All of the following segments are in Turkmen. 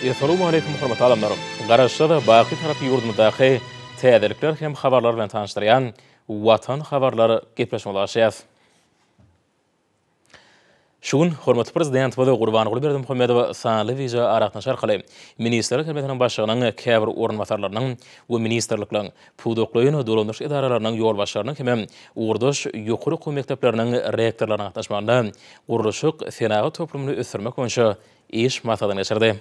Essalawmaleýkum hormatly adamlar! Garaşsyz, baky Tarap ýurdumyzdaky täzelikler hem habarlar bilen tanyşdyrýan Watan habarlar gepleşigimize başlaýarys. Şu gün hormatly Prezidentimiz Gurbanguly Berdimuhamedow sanly wideoaragatnaşyk arkaly Ministrler Kabinetiniň Başlygynyň käbir orunbasarlarynyň we ministrlikleriň, pudaklaýyn dolandyryş edaralarynyň ýolbaşçylarynyň hemem ugurdaş ýokary okuw mekdepleriniň rektorlarynyň gatnaşmagynda gurluşyk, senagat toplumyny ösdürmek boýunça iş maslahatyny geçirdi.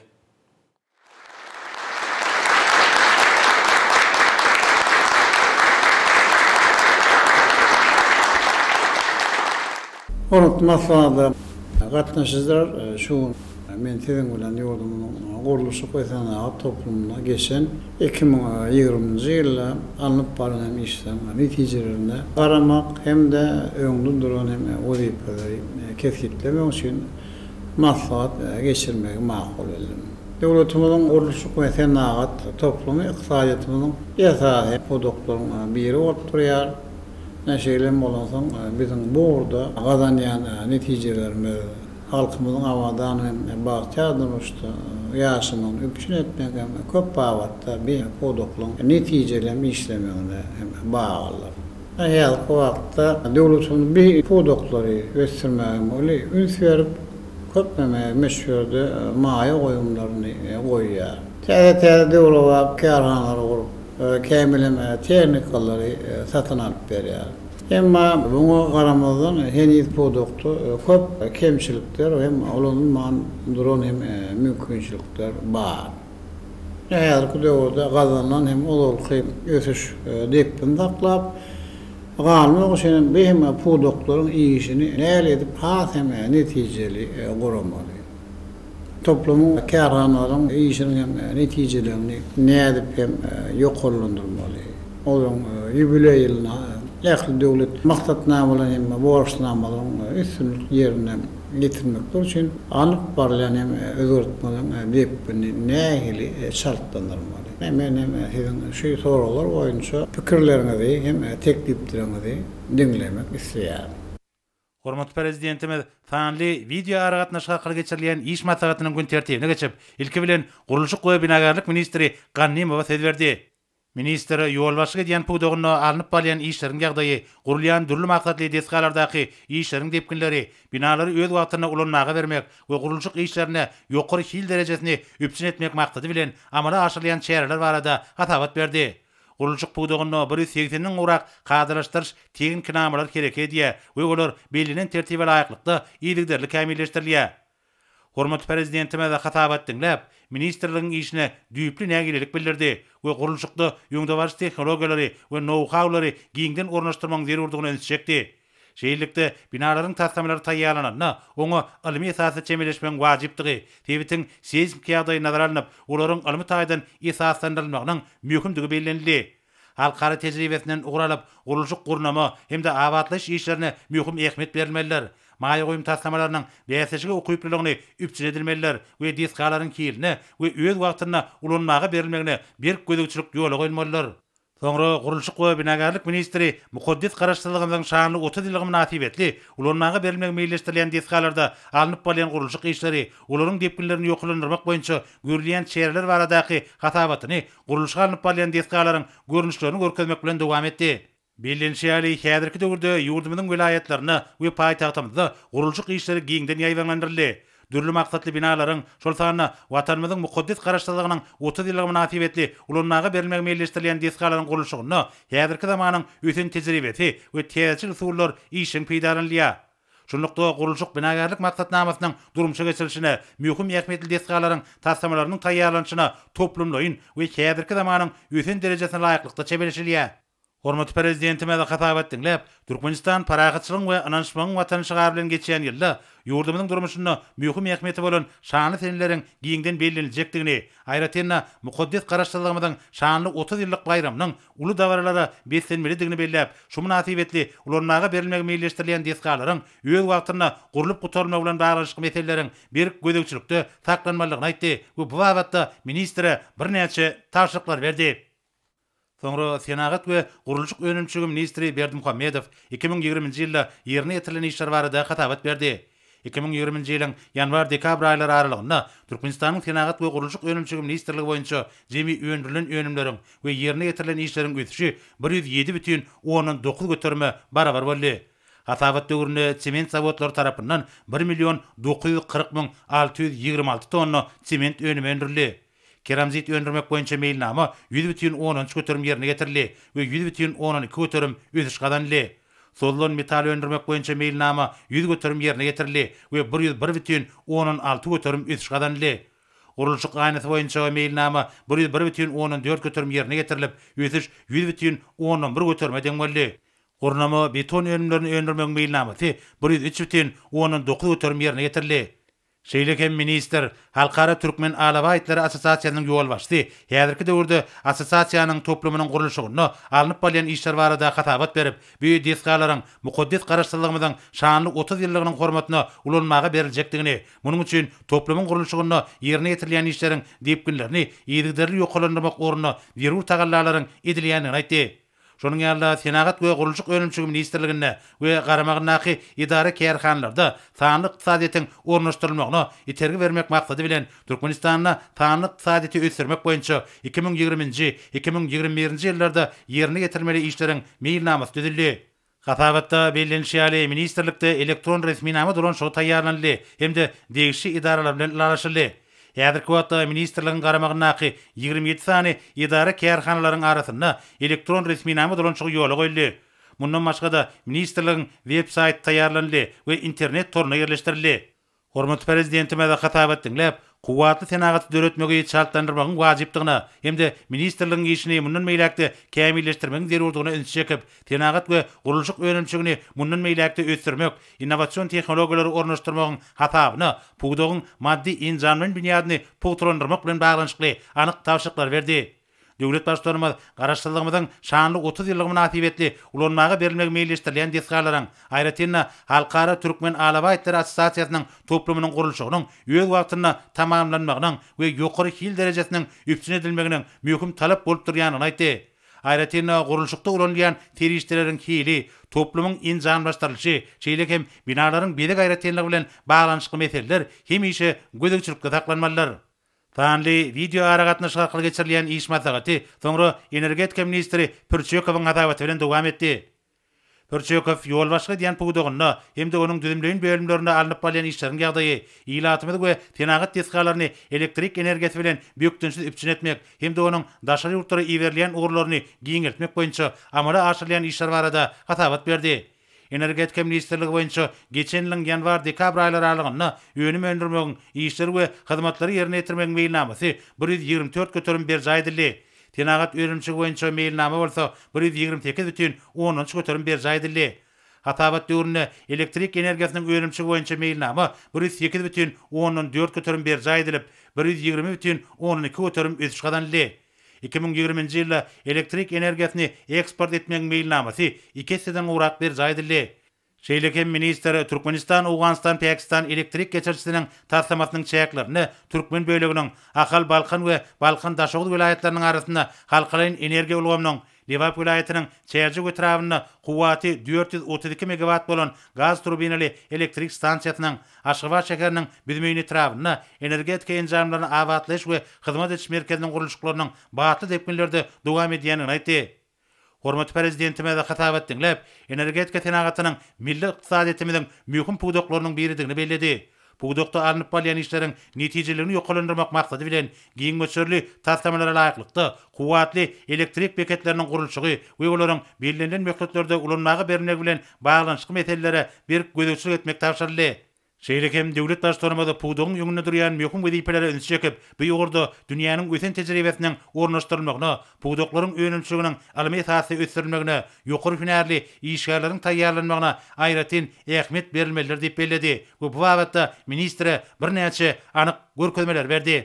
Hormatly maslahata gatnaşyjylar, şu gün men siziň bilen ýurdumyzyň gurluşyk we senagat toplumynda geçen 2020-nji ýylda alnyp barlan işleriň netijelerine garamak hem-de öňde duran hem wezipeleri kesgitlemek üçin maslahat geçirmegi makul bildim. Döwletimiziň gurluşyk we senagat toplumy ykdysadyýetimiziň esasy pudaklaryň biri bolup durýar. Ine, şeýle hem bolansoň, biziň bu ugurda gazanýan netijelerimiz halkymyzyň abadan hem bagtyýar durmuşda ýaşamagyny üpjün etmek hem köp babatda bi pudaklaryň netijeli hem işlemegine hem baglydyr. Häzirki wagtda döwletimiz bi pudaklary ösdürmäge uly üns berip, köp möçberde maýa goýumlaryny goýýar. Täze-täze döwrebap kärhanalary gurup, kämil hem tehnikalary satyn alyp berýär. Emma muňa garamazdan, heniz pudakda köp kemçilikler hem ulanylman duran hem mümkinçilikler bar. Häzirki döwürde gazanylan hem ozalky ösüş depgini saklap galmak üçin hem bu hem pudaklaryň işini nähili edip has hem netijeli guramaly? Toplumyň kärhanalaryň işiniň hem netijeligini nädip hem ýokarlandyrmaly? Olaryň ýubileý ýylyna ähli döwlet maksatnamalaryň hem borçnamalaryň üstünlikli ýerine ýetirmekler üçin alnyp barylýan hem özgertmeleriň depgini nähili çaltlandyrmaly? Men hem siziň şu soraglar boýunça pikirleriňizi hem teklipleriňizi diňlemek isleýärin. Hormatly Prezidentimiz sanly wideoaragatnaşyk arkaly geçirilýän iş maslahatynyň gün tertibine geçip, ilki bilen gurluşyk we binagärlik ministri Gannymowa söz berdi. Ministr ýolbaşçylyk edýän pudagynda alnyp barylýan işleriň ýagdaýy, gurulýan dürli maksatly desgalardaky işleriň depginleri, binalary öz wagtynda ulanmaga bermek we gurluşyk işlerinde ýokary hil derejesini üpjün etmek maksady bilen amala aşyrylýan çäreler barada hasabat berdi. Gurluşyk pudagynda 180 den gowrak kadalaşdyryş tehniki namalar hereket edýär we olar bellenen tertibe laýyklykda yzygiderli kämilleşdirilýär. Hormatly Prezidentimiz hasabat diňläp, ministrligiň işine düýpli nägilelik bildirdi we gurluşykda öňdebaryjy tehnologiýalary we nou-haulary giňden ornaşdyrmagyň zerurdygyna ünsi çekdi. Şeýlelikde, binalaryň taslamalary taýýarlananda, oňa ylmy esasda çemeleşmegiň wajypdygy, sebitiň seýsmiki ýagdaýy nazara alnyp, olaryň ylmy taýdan esaslandyrylmagynyň möhümdigi bellenildi. Halkara tejribesinden ugur alyp, gurluşyk-gurnama hem-de abatlaýyş işlerine möhüm ähmiýet berilmelidir. Maýa goýum taslamalarynyň bäsleşige ukyplylygyny üpjün edilmelidir we desgalaryň hiline we öz wagtynda ulanmaga berilmegine berk gözegçilik ýola goýulmalydyr. Soňra gurluşyk we binagärlik ministri mukaddes Garaşsyzlygymyzyň şanly 30 ýyllygy mynasybetli ulanmaga berilmegi meýilleşdirilýän desgalarda alnyp barylýan gurluşyk işleri, olaryň depginlerini ýokarlandyrmak boýunça görülýän çäreler baradaky hasabatyny gurluşygy alnyp barylýan desgalaryň görnüşlerini görkezmek bilen dowam etdi. Bellenişi ýaly, häzirki döwürde ýurdumyzyň welaýatlarynda we paýtagtymyzda gurluşyk işleri giňden ýaýbaňlandyryldy. Dürli maksatly binalaryň, şol sanda Watanymyzyň mukaddes Garaşsyzlygynyň 30 ýyllygy mynasybetli ulanmaga berilmegi meýilleşdirilýän desgalaryň gurluşygynda häzirki zamanyň ösen tejribesi we täzeçil usullar işjeň peýdalanylýar. Şunlukda, gurluşyk-binagärlik maksatnamasynyň durmuşa geçirilişine, möhüm ähmiýetli desgalaryň taslamalarynyň taýýarlanyşyna toplumlaýyn we häzirki zamanyň ösen derejesine laýyklykda çemeleşilýär. Hormatly Prezidentimiz hasabat diňläp, Türkmenistan parahatçylygyň we ynanyşmagyň Watany şygary bilen geçýän ýylda ýurdumyzyň durmuşynda möhüm ähmiýeti bolan şanly seneleriň giňden belleniljekdigini, aýratyn-da, mukaddes Garaşsyzlygymyzyň şanly 30 ýyllyk baýramynyň uly dabaralara beslenmelidigini belläp, şu mynasybetli ulanmaga berilmegi meýilleşdirilýän desgalaryň öz wagtynda gurlup gutarylmagy bilen baglanyşykly meseleleriň berk gözegçilikde saklanmalydygyny aýtdy we bu babatda ministre birnäçe tabşyryklary berdi. Soňra senagat we gurluşyk önümçiligi ministri Berdimuhamedow 2020-nji ýylda ýerine ýetirilen işler barada hasabat berdi. 2020-nji ýylyň ýanwar-dekabr aýlary aralygynda Türkmenistanyň Senagat we gurluşyk önümçiligi ministrligi boýunça jemi öndürilen önümleriň we ýerine ýetirilen işleriň ösüşi 107,9 göterime barabar boldy. Hasabat döwründe sement zawodlary tarapyndan bir million 940 626 tonna sement önümi öndürildi. Keramzit öndürmek boýunça meýilnama 100,3 göterim ýerine ýetirildi we 100,2 göterim ösüş gazanyldy. Sozulan metal öndürmek boýunça meýilnama 100% ýerine ýetirildi we 101,6 göterim ösüş gazanyldy. Gurluşyk aýnasy boýunça meýilnama 101,4 göterim ýerine ýetirilip, ösüş 100,1 göterime deň boldy. Gurnama beton önümlerini öndürmegiň meýilnamasy 103,9 göterim ýerine ýetirildi. Şeýle hem ministr, Halkara Türkmen alabaý itleri assosiasiýasynyň ýolbaşçysy häzirki döwürde assosiasiýanyň toplumynyň gurluşygynda alnyp barylýan işler barada hasabat berip, bu desgalaryň mukaddes Garaşsyzlygymyzyň şanly 30 ýyllygynyň hormatyna ulanmaga beriljekdigini, munuň üçin toplumyň gurluşygynda ýerine ýetirilýän işleriň depginlerini yzygiderli ýokarlandyrmak ugrunda zerur tagallalaryň edilýändigini aýtdy. Şonuň ýaly-da, Senagat we gurluşyk önümçiligi ministrliginde we garamagyndaky edara-kärhanalarda sanly ykdysadyýetiň ornaşdyrylmagyna itergi bermek maksady bilen, Türkmenistanda sanly ykdysadyýeti ösdürmek boýunça 2020-nji, 2021-nji ýyllarda ýerine ýetirilmeli işleriň meýilnamasy düzüldi. Hasabatda bellenilişi ýaly, ministrlikde elektron resminama dolanyşygy taýýarlanyldy hem-de degişli edaralar bilen ylalaşyldy. Häzirki wagtda ministrligiň garamagyndaky 27 sany edara-kärhanalaryň arasynda elektron resminama dolanyşygy ýola goýuldy. Mundan başga-da, ministrligiň web-saýty taýýarlanyldy we internet toruna ýerleşdirildi. Hormatly Prezidentimiz hasabat diňläp, kuwwatly senagaty döretmegi çaltlandyrmagyň wajypdygyna hem-de ministrligiň işini mundan beýläk-de kämilleşdirmegiň zerurdygyna ünsi çekip, senagat we gurluşyk önümçiligini mundan beýläk-de ösdürmek, innowasion tehnologiýalary ornaşdyrmagyň hasabyna pudagyň maddy-enjamlaýyn binýadyny pugtalandyrmak bilen baglanyşykly anyk tabşyryklary berdi. Döwlet Baştutanymyz Garaşsyzlygymyzyň şanly 30 ýyllygy mynasybetli ulanmaga berilmegi meýilleşdirilýän desgalaryň, aýratyn-da, Halkara Türkmen alabaý itleri assosiasiýasynyň toplumynyň gurluşygynyň öz wagtynda tamamlanmagynyň we ýokary hil derejesiniň üpjün edilmeginiň möhüm talap bolup durýandygyny aýtdy. Aýratyn-da, gurluşykda ulanylýan serişdeleriň hili, toplumyň enjamlaşdyrylyşy, şeýle hem binalaryň bezeg aýratynlygy bilen baglanyşykly meseleler hemişe gözegçilikde saklanmalydyr. Sanly wideoaragatnaşyk arkaly geçirilýän iş maslahaty soňra energetika ministri Pürçekowyň hasabaty bilen dowam etdi. Pürçekow ýolbaşçylyk edýän pudagynda hem-de onuň düzümleýin bölümlerinde alnyp barylýan işleriň ýagdaýy, ilatymyzy we senagat desgalaryny elektrik energiýasy bilen bökdençsiz üpjün etmek hem-de onuň daşary ýurtlara iberilýän ugurlaryny giňeltmek boýunça amala aşyrylýan işler barada hasabat berdi. Energetika ministrligi boýunça geçen ýylyň ýanwar-dekabr aýlary aralygynda önüm öndürmegiň, işleri we hyzmatlary ýerine ýetirmegiň meýilnamasy 124% berjaý edildi. Senagat önümçiligi boýunça meýilnama bolsa 128,3 göterim berjaý edildi. Hasabat döwründe elektrik energiýasynyň önümçiligi boýunça meýilnama 108,4 göterim berjaý edilip, 120,2 göterim ösüş gazanyldy. 2020-nji ýylda elektrik energiýasyny eksport etmegiň meýilnamasy iki esseden gowrak berjaý edildi. Şeýle hem ministr Türkmenistan-Owganystan-Pakistan elektrik geçirijisiniň taslamasynyň çäklerinde türkmen böleginiň Ahal, Balkan we Balkan-Daşoguz welaýatlarynyň arasynda halkalaýyn energiýa ulgamynyň, Lebap welaýatynyň Çärjew etrabynda kuwwaty 432 megawat bolan gaz turbinaly elektrik stansiýasynyň, Aşgabat şäheriniň Büzmeýin etrabynda energetika enjamlaryny abatlaýyş we hyzmat ediş merkeziniň gurluşyklarynyň batly depginlerde dowam edýändigini aýtdy. Hormatly Prezidentimiz hasabat diňläp, energetika senagatynyň milli ykdysadyýetimiziň möhüm pudaklarynyň biridigini belledi. Pudakda alnyp barylýan işleriň netijeliligini ýokarlandyrmak maksady bilen, giň möçberli taslamalara laýyklykda, kuwwatly elektrik beketleriniň gurluşygy we olaryň bellenilen möhletlerde ulanmaga berilmegi bilen baglanyşykly meselelere berk gözegçilik etmek tabşyryldy. Şeýle hem döwlet Baştutanymyz pudagyň öňünde durýan möhüm wezipelere ünsi çekip, bu ugurda dünýäniň ösen tejribesiniň ornaşdyrylmagyna, pudaklaryň önümçiliginiň ylmy esasda ösdürilmegine, ýokary hünärli işgärleriň taýýarlanmagyna aýratyn ähmiýet berilmelidir diýip belledi we bu babatda ministre birnäçe anyk görkezmeleri berdi.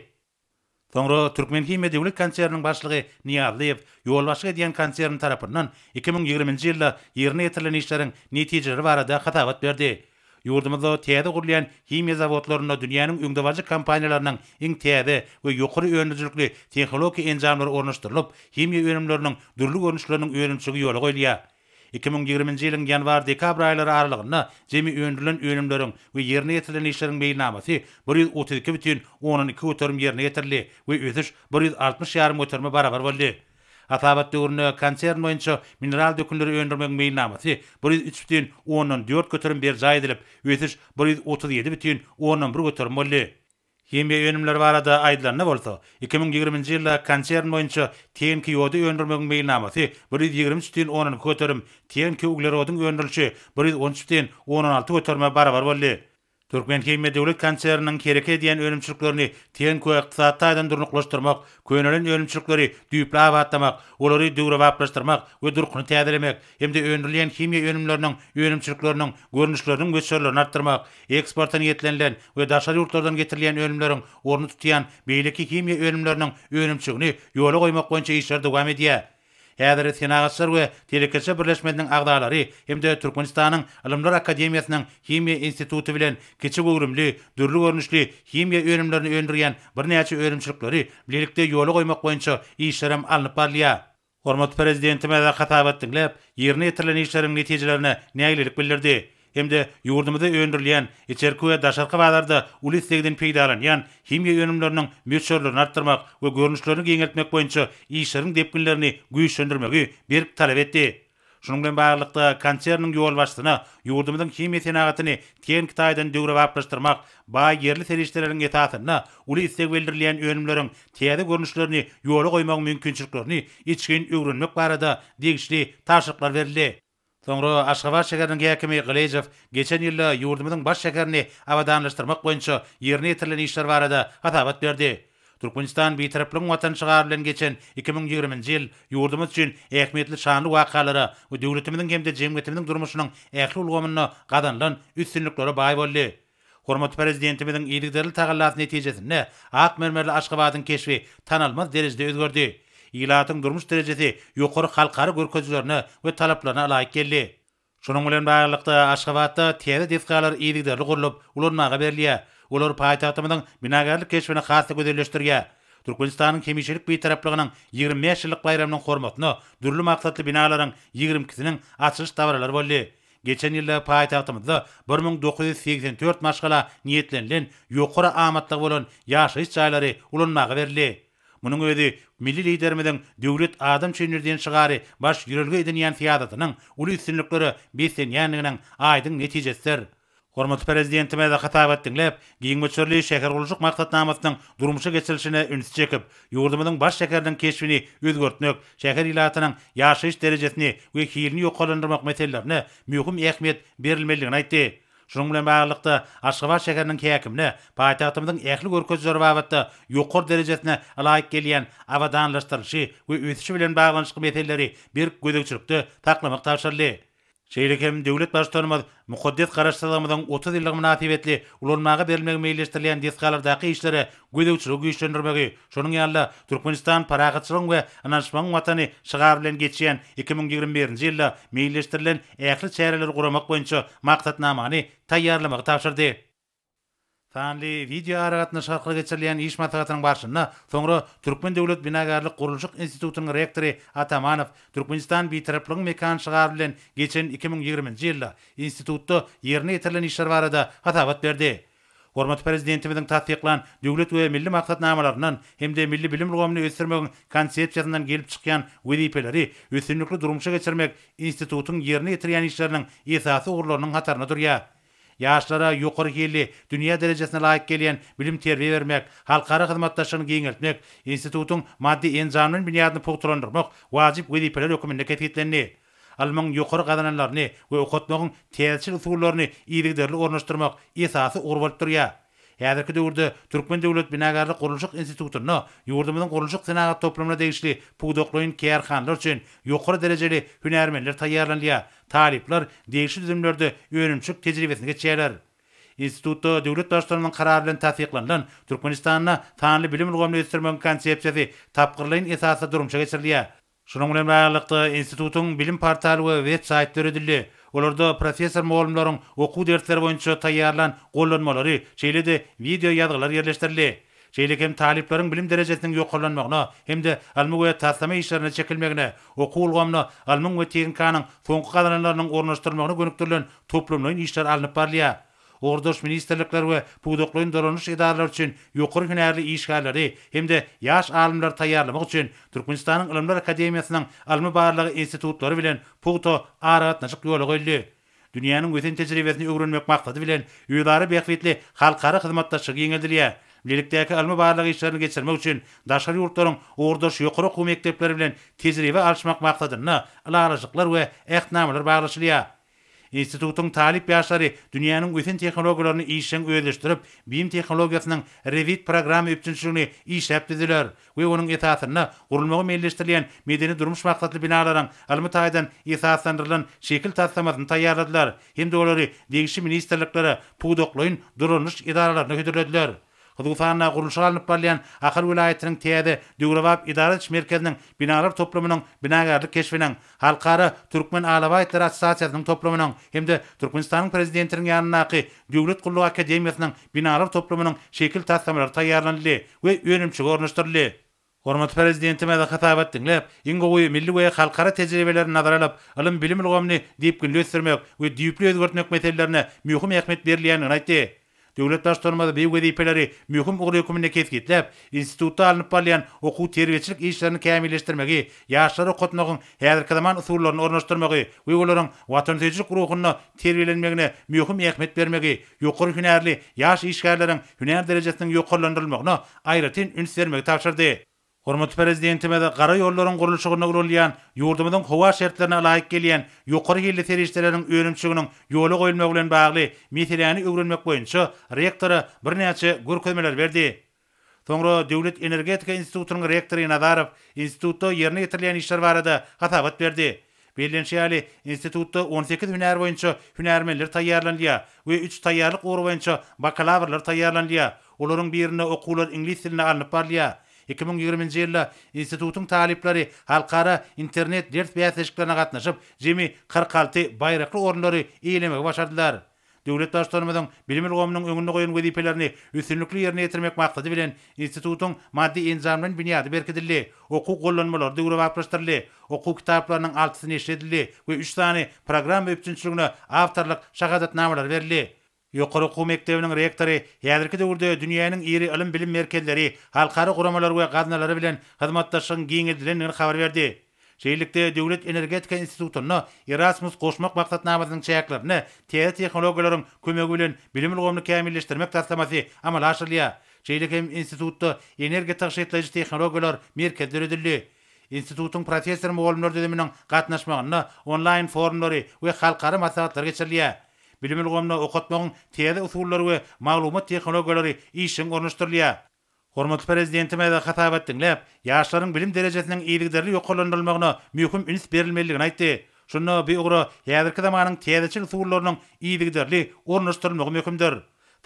Soňra Türkmenhimiýa döwlet konserniniň başlygy Nyýazlyýew ýolbaşçylyk edýän konserni tarapyndan 2020-nji ýylda ýerine ýetirilen işleriň netijeleri barada hasabat berdi. Ýurdumyzda täze gurulýan himiýa zawodlarynda dünýäniň öňdebaryjy kompaniýalarynyň iň täze we ýokary öndürijilikli tehnologik enjamlary ornaşdyrylyp, himiýa önümleriniň dürli görnüşleriniň önümçiligi ýola goýulýar. 2020-nji ýylyň ýanwar-dekabr aýlary aralygynda jemi öndürilen önümleriň we ýerine ýetirilen işleriň meýilnamasy 132,2 göterim ýerine ýetirildi we ösüş 160 ýarym göterime barabar boldy. Hasabat döwründe konsern boýunça mineral dökünleri öndürmegiň meýilnamasy 103,4 göterim berjaý edilip, ösüş 137,1 göterim boldy. Himiýa önümleri barada aýdylanda bolsa, 2020-nji ýylda konsern boýunça tehniki ýody öndürmegiň meýilnamasy 123,2 göterim, tehniki uglerodyň öndürilişi 113,6 göterime barabar boldy. Türkmenhimiýa döwlet konserniniň hereket edýän önümçiliklerini tehniki we ykdysady taýdan durnuklaşdyrmak, könelen önümçilikleri düýpli abatlamak, olary döwrebaplaşdyrmak we durkuny täzelemek hem-de öndürilýän himiýa önümleriniň önümçilikleriniň görnüşleriniň möçberlerini artdyrmak, eksporta niýetlenilen we daşary ýurtlardan getirilýän önümleriň ornuny tutýan beýleki himiýa önümleriniň önümçiligini ýola goýmak boýunça işler dowam edýär. Häzir Senagatçylar we telekeçiler birleşmesiniň agzalary hem-de Türkmenistanyň Ylymlar akademiýasynyň Himiýa instituty bilen kiçi göwrümli, dürli görnüşli himiýa önümlerini öndürýän birnäçe önümçilikleri bilelikde ýola goýmak boýunça işlerem alnyp barylýar. Hormatly Prezidentimiz hasabat diňläp, ýerine ýetirilen işleriň netijelerine nägilelik bildirdi hem-de ýurdumyzda öndürilýän, içerki we daşarky bazarda uly islegden peýdalanýan himiýa önümleriniň möçberlerini artdyrmak we görnüşlerini giňeltmek boýunça işleriň depginlerini güýçlendirmegi berk talap etdi. Şunuň bilen baglylykda, konserniň ýolbaşçysyna ýurdumyzyň himiýa senagatyny tehniki taýdan döwrebaplaşdyrmak, baý ýerli serişdeleriň esasynda uly isleg bildirilýän önümleriň täze görnüşlerini ýola goýmagyň mümkinçiliklerini içgin öwrenmek barada degişli tabşyryklar berildi. Soňra Aşgabat şäheriniň häkimi Gylyjow geçen ýylda ýurdumyzyň baş şäherini abadanlaşdyrmak boýunça ýerine ýetirilen işler barada hasabat berdi. Türkmenistan Bitaraplygyň Watany şygary bilen geçen 2020-nji ýyl ýurdumyz üçin ähmiýetli şanly wakalara we döwletimiziň hem-de jemgyýetimiziň durmuşynyň ähli ulgamynda gazanylan üstünliklere baý boldy. Hormatly Prezidentimiziň yzygiderli tagallasy netijesinde ak mermerli Aşgabadyň keşbi tanalmaz derejede özgerdi. Ilatyň durmuş derejesi ýokary halkara görkezijilerine we talaplaryna ylaýyk geldi. Şunuň bilen baglylykda, Aşgabatda täze desgalar yzygiderli gurlup, ulanmaga berilýär. Olar paýtagtymyzyň binagärlik keşbini has-da gözelleşdirýär. Türkmenistanyň hemişelik Bitaraplygynyň 25 ýyllyk baýramynyň hormatyna dürli maksatly binalaryň ýigrimi ikisiniň açylyş dabaralary boldy. Geçen ýylda paýtagtymyzda 1984 maşgala niýetlenilen ýokary amatlygy bolan ýaşaýyş jaýlary ulanmaga berildi. Munuň özi milli Liderimiziň Döwlet adam üçindir diýen şygary baş ýörelge edinýän syýasatynyň uly üstünliklere beslenýändiginiň aýdyň netijesidir. Hormatly Prezidentimiz hasabat diňläp, giň möçberli şähergurluşyk maksatnamasynyň durmuşa geçirilişine ünsi çekip, ýurdumyzyň baş şäheriniň keşbini özgertmek, şäher ilatynyň ýaşaýyş derejesini we hilini ýokarlandyrmak meselelerine möhüm ähmiýet berilmelidigini aýtdy. Şunuň bilen baglylykda, Aşgabat şäheriniň häkimine paýtagtymyzyň ähli görkezijileri babatda ýokary derejesine ylaýyk gelýän abadanlaşdyrylyşy we ösüşi bilen baglanyşykly meseleleri berk gözegçilikde saklamak tabşyryldy. Şeýle hem döwlet Baştutanymyz mukaddes Garaşsyzlygymyzyň 30 ýyllygy mynasybetli ulanmaga berilmegi meýilleşdirilýän desgalardaky işlere gözegçiligi güýçlendirmegi, şonuň ýaly-da, Türkmenistan parahatçylygyň we ynanyşmagyň Watany şygary bilen geçýän 2021-nji ýylda meýilleşdirilen ähli çäreleri guramak boýunça maksatnamany taýýarlamagy tabşyrdy. Sanly wideoaragatnaşyk arkaly geçirilýän iş maslahatynyň barşynda soňra Türkmen döwlet binagärlik-gurluşyk institutynyň rektory Atamanow Türkmenistan Bitaraplygyň mekany şygary bilen geçen 2020-nji ýylda institutda ýerine ýetirilen işler barada hasabat berdi. Hormatly Prezidentimiziň tassyklan döwlet we milli maksatnamalaryndan hem-de milli bilim ulgamyny ösdürmegiň Konsepsiýasyndan gelip çykýan wezipeleri üstünlikli durmuşa geçirmek institutyň ýerine ýetirýän işleriniň esasy ugurlarynyň hatarynda durýar. Ýaşlara ýokary hilli, dünýä derejesine laýyk gelýän bilim-terbiýe bermek, halkara hyzmatdaşlygyny giňeltmek, institutyň maddy-enjamlaýyn binýadyny pugtalandyrmak wajyp wezipeler hökmünde kesgitlendi. Ylmyň ýokary gazananlaryny we okatmagyň täzeçil usullaryny yzygiderli ornaşdyrmak esasy ugur bolup durýar. Häzirki döwürde Türkmen döwlet binagärlik-gurluşyk institutynda ýurdumyzyň gurluşyk-senagat toplumyna degişli pudaklaýyn kärhanalar üçin ýokary derejeli hünärmenler taýýarlanylýar, talyplar degişli düzümlerde önümçilik tejribesini geçýärler. Institutda döwlet Baştutanymyzyň Karary bilen tassyklanylan Türkmenistanda sanly bilim ulgamyny ösdürmegiň Konsepsiýasy tapgyrlaýyn esasda durmuşa geçirilýär. Şunuň bilen baglylykda, institutyň bilim portaly we web-saýty döredildi. Olarda professor-mugallymlaryň okuw dersleri boýunça taýýarlan gollanmalary, şeýle-de wideo ýazgylar ýerleşdirildi. Şeýle hem talyplaryň bilim derejesiniň ýokarlanmagyna hem-de ylmy we taslama işlerine çekilmegine, okuw ulgamyna ylmyň we tehnikanyň soňky gazananlarynyň ornaşdyrylmagyna gönükdirilen toplumlaýyn işler alnyp barylýar. Ugurdaş ministrlikler we pudaklaýyn dolanyş edaralary üçin ýokary hünärli işgärleri hem-de ýaş alymlary taýýarlamak üçin Türkmenistanyň Ylymlar akademiýasynyň ylmy-barlag institutlary bilen pugta aragatnaşyk ýola goýuldy. Dünýäniň ösen tejribesini öwrenmek maksady bilen, özara bähbitli halkara hyzmatdaşlygy giňeldilýär. Bilelikdäki ylmy-barlag işlerini geçirmek üçin daşary ýurtlaryň ugurdaş ýokary okuw mekdepleri bilen tejribe alyşmak maksadynda ylalaşyklar we ähtnamalar baglaşylýar. Institutyň talyp ýaşlary dünýäniň ösen tehnologiýalaryny işjeň özleşdirip, BIM tehnologiýasynyň Revit programma üpjünçiligini işläp düzdüler we onuň esasynda gurulmagy meýilleşdirilýän medeni-durmuş maksatly binalaryň ylmy taýdan esaslandyrylan şekil taslamasyny taýýarladylar hem-de olary degişli ministrliklere, pudaklaýyn dolanyş edaralaryna hödürlediler. Hususan-da, gurluşygy alnyp barylýan Ahal welaýatynyň täze, döwrebap edara ediş merkeziniň binalar toplumynyň binagärlik keşbiniň, Halkara Türkmen alabaý itleri assosiasiýasynyň toplumynyň hem-de Türkmenistanyň Prezidentiniň ýanyndaky Döwlet gullugy akademiýasynyň binalar toplumynyň şekil taslamalary taýýarlanyldy we önümçilige ornaşdyryldy. Hormatly Prezidentimiz hasabat diňläp, iň gowy milli we halkara tejribelerini nazara alyp, ylym-bilim ulgamyny depginli ösdürmek we düýpli özgertmek meselelerine möhüm ähmiýet berilýändigini aýtdy. Döwlet Baştutanymyz bu wezipeleri möhüm ugur hökmünde kesgitläp, institutda alnyp barylýan okuw-terbiýeçilik işlerini kämilleşdirmegi, ýaşlary okatmagyň häzirki zaman usullaryny ornaşdyrmagy we olaryň watansöýüjilik ruhunda terbiýelenmegine möhüm ähmiýet bermegi, ýokary hünärli ýaş işgärleriň hünär derejesiniň ýokarlandyrylmagyna aýratyn üns bermegi tabşyrdy. Hormatly Prezidentimiz gara ýollaryň gurluşygynda ulanylýan, ýurdumyzyň howa şertlerine laýyk gelýän ýokary hilli serişdeleriň önümçiliginiň ýola goýulmagy bilen bagly meseläni öwrenmek boýunça rektora birnäçe görkezmeleri berdi. Soňra Döwlet energetika institutynyň rektory Nazarow institutda ýerine ýetirilýän işler barada hasabat berdi. Bellenişi ýaly, institutda 18 hünär boýunça hünärmenler taýýarlanylýar we üç taýýarlyk ugry boýunça bakalawrlar taýýarlanylýar. Olaryň birinde okuwlar iňlis dilinde alnyp barylýar. 2020-nji ýylda institutyň talyplary halkara internet ders bäsleşiklerine gatnaşyp, jemi 46 baýrakly orunlary eýelemegi başardylar. Döwlet Baştutanymyzyň bilim ulgamynyň öňünde goýan wezipelerini üstünlikli ýerine ýetirmek maksady bilen, institutyň maddy-enjamlaýyn binýady berkidildi, okuw gollanmalary döwrebaplaşdyryldy, okuw kitaplarynyň altysy neşir edildi we üç sany programma üpjünçiligine awtorlyk şahadatnamalary berildi. Ýokary okuw mekdebiniň rektory häzirki döwürde dünýäniň iri ylym-bilim merkezleri, halkara guramalary we gaznalary bilen hyzmatdaşlygyň giňeldilendigini habar berdi. Şeýlelikde, Döwlet energetika institutynda Erasmus goşmak maksatnamasynyň çäklerinde täze tehnologiýalaryň kömegi bilen bilim ulgamyny kämilleşdirmek taslamasy amala aşyrylýar. Şeýle hem institutda energiýa tygşytlaýjy tehnologiýalar merkezi döredildi. Institutyň professor-mugallymlar düzüminiň gatnaşmagynda onlaýn forumlary we halkara maslahatlary geçirilýär. Bilim ulgamynda okatmagyň täze usullary we maglumat tehnologiýalary işjeň ornaşdyrylýar. Hormatly Prezidentimiz hasabat diňläp, ýaşlaryň bilim derejesiniň yzygiderli ýokarlandyrylmagyna möhüm üns berilmelidigini aýtdy. Şunda bu ugra häzirki zamanyň täzeçil usullarynyň yzygiderli ornaşdyrylmagy möhümdir.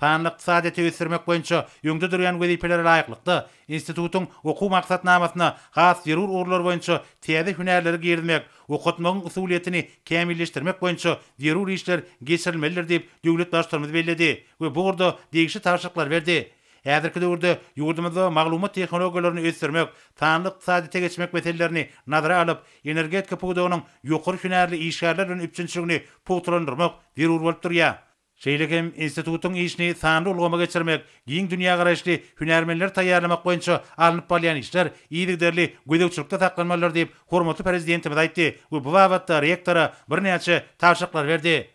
Sanly ykdysadyýeti ösdürmek boýunça öňde durýan wezipelere laýyklykda, institutyň okuw maksatnamasyna has zerur ugurlar boýunça täze hünärleri girizmek, okatmagyň usulyýetini kämilleşdirmek boýunça zerur işler geçirilmelidir diýip, döwlet Baştutanymyz belledi we bu ugurda degişli tabşyryklary berdi. Häzirki döwürde ýurdumyzda maglumat tehnologiýalaryny ösdürmek, sanly ykdysadyýete geçmek meselelerini nazara alyp, energetika pudagynyň ýokary hünärli işgärler bilen üpjünçiligini pugtalandyrmak zerur bolup durýar. Şeýle hem institutyň işini sanly ulgama geçirmek, giň dünýägaraýyşly hünärmenleri taýýarlamak boýunça alnyp barylýan işler yzygiderli gözegçilikde saklanmalydyr diýip, hormatly Prezidentimiz aýtdy we bu babatda rektora birnäçe tabşyryklary berdi.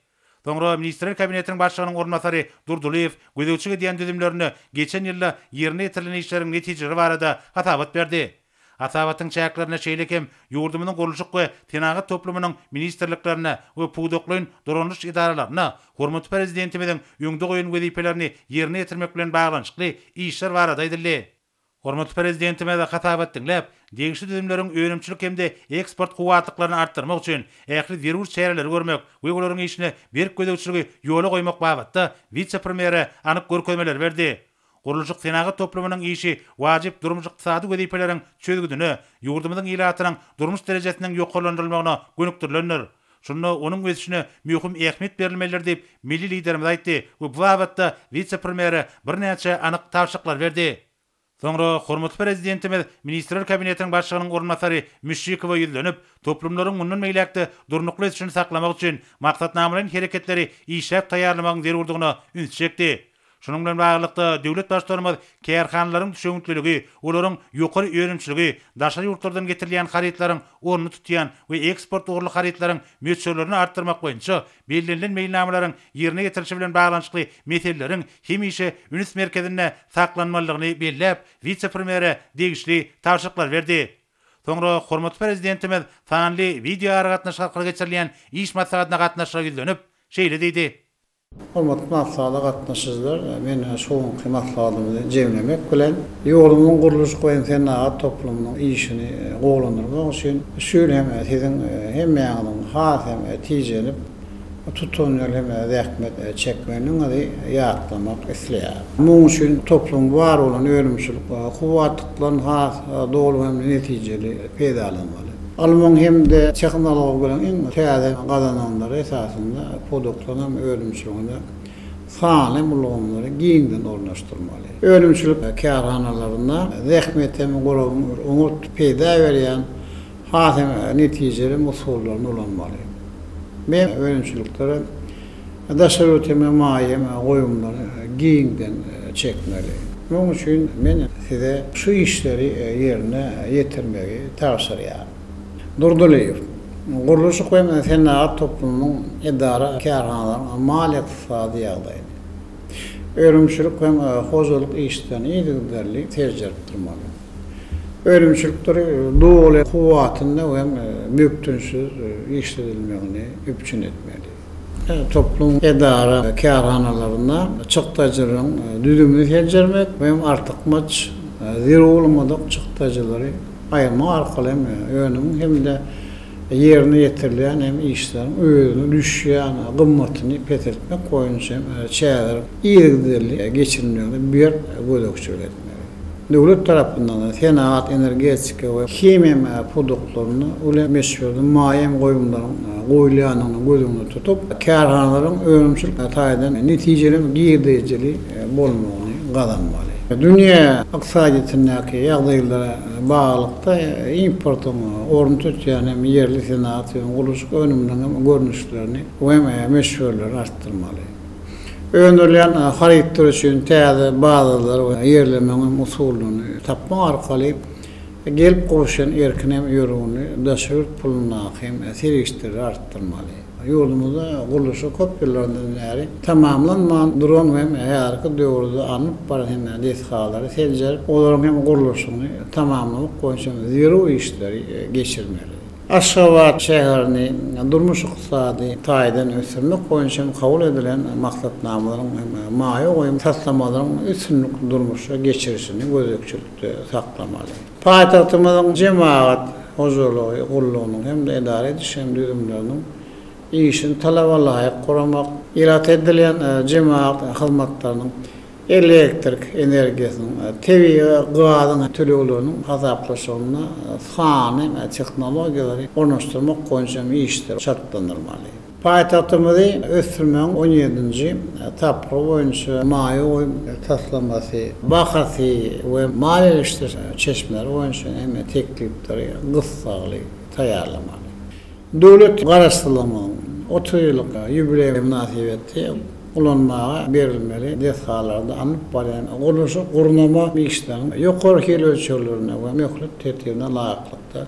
Soňra Ministrler Kabinetiniň Başlygynyň orunbasary Durdylyýew gözegçilik edýän düzümlerinde geçen ýylda ýerine ýetirilen işleriň netijeleri barada hasabat berdi. Hasabatyň çäklerinde şeýle hem ýurdumyzyň gurluşyk we senagat toplumynyň ministrliklerinde we pudaklaýyn dolanyş edaralarynda hormatly Prezidentimiziň öňde goýan wezipelerini ýerine ýetirmek bilen baglanyşykly işler barada aýdyldy. Hormatly Prezidentimiz hasabat diňläp, degişli düzümleriň önümçilik hem-de eksport kuwwatlyklaryny artdyrmak üçin ähli zerur çäreleri görmek we olaryň işine berk gözegçiligi ýola goýmak babatda wise-premýere anyk görkezmeleri berdi. Gurluşyk-senagat toplumynyň işi wajyp durmuş-ykdysady wezipeleriň çözgüdine, ýurdumyzyň ilatynyň durmuş derejesiniň ýokarlandyrylmagyna gönükdirilendir. Şunda onuň ösüşine möhüm ähmiýet berilmelidir diýip, milli Liderimiz aýtdy we bu babatda wise-premýere birnäçe anyk tabşyryklary berdi. Soňra hormatly Prezidentimiz Ministrler Kabinetiniň Başlygynyň orunbasary Müşşikowa ýüzlenip, toplumlaryň mundan beýläk-de durnukly ösüşini saklamak üçin maksatnamalaýyn hereketleri işläp taýýarlamagyň zerurdygyna ünsi çekdi. Şunuň bilen baglylykda, döwlet Baştutanymyz kärhanalaryň düşewüntliligi, olaryň ýokary önümçiligi, daşary ýurtlardan getirilýän harytlaryň ornuny tutýan we eksport ugurly harytlaryň möçberlerini artdyrmak boýunça bellenilen meýilnamalaryň ýerine ýetirilişi bilen baglanyşykly meseleleriň hemişe üns merkezinde saklanmalydygyny belläp, wise-premýere degişli tabşyryklary berdi. Soňra hormatly Prezidentimiz sanly wideoaragatnaşyk arkaly geçirilýän iş maslahatyna gatnaşyja ýüzlenip, şeýle diýdi. Hormatly maslahata gatnaşyjylar, men şu günki maslahatymyzy jemlemek bilen, ýurdumyzyň gurluşyk we senagat toplumynyň işini gowulandyrmak üçin şu ýyl hem siziň hemmäňiziň has hem tijenip, tutanýerli hem zähmet çekmegiňizi ýatlamak isleýärin. Munuň üçin toplumyň bar bolan önümçilik kuwwatlyklaryny has doly hem netijeli peýdalanmaly. Ylmyň hem-de tehnologiýalaryň iň täze gazananlary esasynda pudaklaryň hem önümçiligine sanly ulgamlary giňden ornaşdyrmaly. Önümçilik kärhanalarynda zähmet hem gurawyň oňat peýda berýän has hem netijeli usullaryny ulanmaly. Men önümçiliklere daşary ýurt hem maýa goýumlary giňden çekmeli. Munuň üçin men size şu işleri ýerine ýetirmegi tabşyrýaryn. Durdylyýew, gurluşyk we senagat toplumynyň edara-kärhanalaryň maliýe-ykdysady ýagdaýyny, önümçilik hem hojalyk işlerini yzygiderli seljerip durmaly. Önümçilikleri doly kuwwatynda we bökdençsiz işledilmegini üpjün etmeli. Toplum edara kärhanalarynda çykdajylaryň düzümini seljermek we hem artykmaç, zerur bolmadyk çykdajylary aýyrmak arkaly hem önümiň hem-de ýerine ýetirilýän hem işleriň özüne düşýän gymmatyny peseltmek boýunça hem çäreleriň yzygiderli geçirilmegine berk gözegçilik etmeli. Döwlet tarapyndan senagat, energetika we himiýa pudaklarynda uly möçberde maýa goýumlaryň goýulýandygyny göz öňünde tutup, kärhanalaryň önümçilik taýdan netijeli hem girdejili bolmagyny gazanmaly. Dünýä ykdysadyýetindäki ýagdaýlara baglylykda importyň ornuny tutýan hem ýerli senagat we gurluşyk önümleriniň hem görnüşlerini we möçberlerini artdyrmaly. Öndürilýän harytlar üçin täze bazarlary we ýerlemegiň usullaryny tapmak arkaly gelip gowuşýan erkin hem ýörgünli daşary ýurt pulundaky hem serişdeleri artdyrmaly. Ýurdumyzda gurluşygy köp ýyllardan bäri tamamlanman duran hem häzirki döwürde alnyp baran hem desgalary seljerip, olaryň hem gurluşygyny tamamlamak boýunça zerur işleri geçirmeli. Aşgabat şäherini durmuş-ykdysady taýdan ösdürmek boýunça hem kabul edilen maksatnamalaryň hem maýa goýum taslamalaryň üstünlikli durmuşa geçirilişini gözegçilikde saklamaly. Paýtagtymyzyň jemagat hojalygy gullugynyň hem-de edara ediş hem düzümleriniň işini talaba laýyk guramak, ilata edilýän jemagat hyzmatlarynyň Elektrik energiýasynyň, tebigy gazyň tölegleriniň hasaplaşygynda sanly tehnologiýalary ornaşdyrmak boýunça hem işleri çaltlandyrmaly. Paýtagtymyzy ösdürmegiň on ýedinji tapgyry boýunça maýa goýum taslamasy, bahasy we maliýeleşdiriş çeşmeleri boýunça hem teklipleri gyssagly taýýarlamaly. Döwlet Garaşsyzlygymyzyň 30 ýyllyk ýubileýi mynasybetli ulanmaga berilmeli desgalarda alnyp barýan gurluşyk-gurnama işleriniň ýokary hil ölçeglerine we möhlet tertibine laýyklykda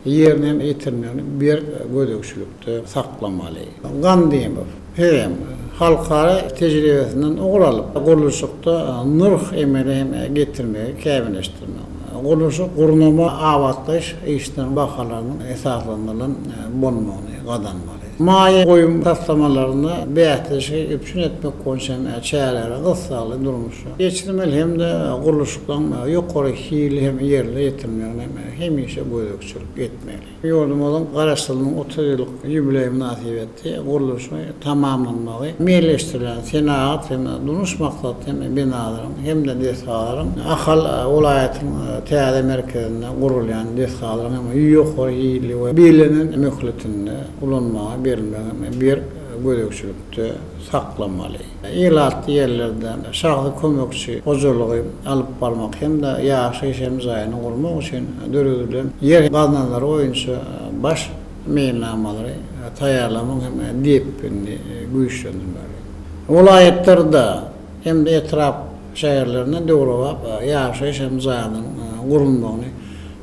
ýerine ýetirilmegini berk gözegçilikde saklamaly. Gandymow, hem halkara tejribesinden ugur alyp, gurluşykda nyrh emele hem getirmegi kämilleşdirmek, gurluşyk-gurnama abatlaýyş işleriniň bahalarynyň esaslandyrylan bolmagyny gazanmaly. Maýa goýum taslamalarynda bäsleşigi üpjün etmek boýunça hem çäreleri gyssagly durmuşa geçirmeli hem-de gurluşyklaryň ýokary hilli hem ýerine ýetirilmegine hemişe gözegçilik etmeli. Ýurdumyzyň Garaşsyzlygynyň 30 ýyllyk ýubileýi mynasybetli gurluşy tamamlanmagy meýilleşdirilen senagat hem durmuş maksatly hem binalaryň hem-de desgalaryň Ahal welaýatynyň täze merkezinde gurulýan desgalaryň hem ýokary hilli we bellenen möhletinde ulanmaga berilmegi hem berk. gözegçilikde saklamaly. Ilatly ýerlerde şahsy kömekçi hojalygy alyp barmak hem-de ýaşaýyş hem jaýyny gurmak üçin döredilen ýer gaznalary boýunça baş meýilnamalary taýýarlamagyň hem depginini güýçlendirmeli. Welaýatlarda hem-de etrap şäherlerinde döwrebap ýaşaýyş hem jaýlaryň gurulmagyny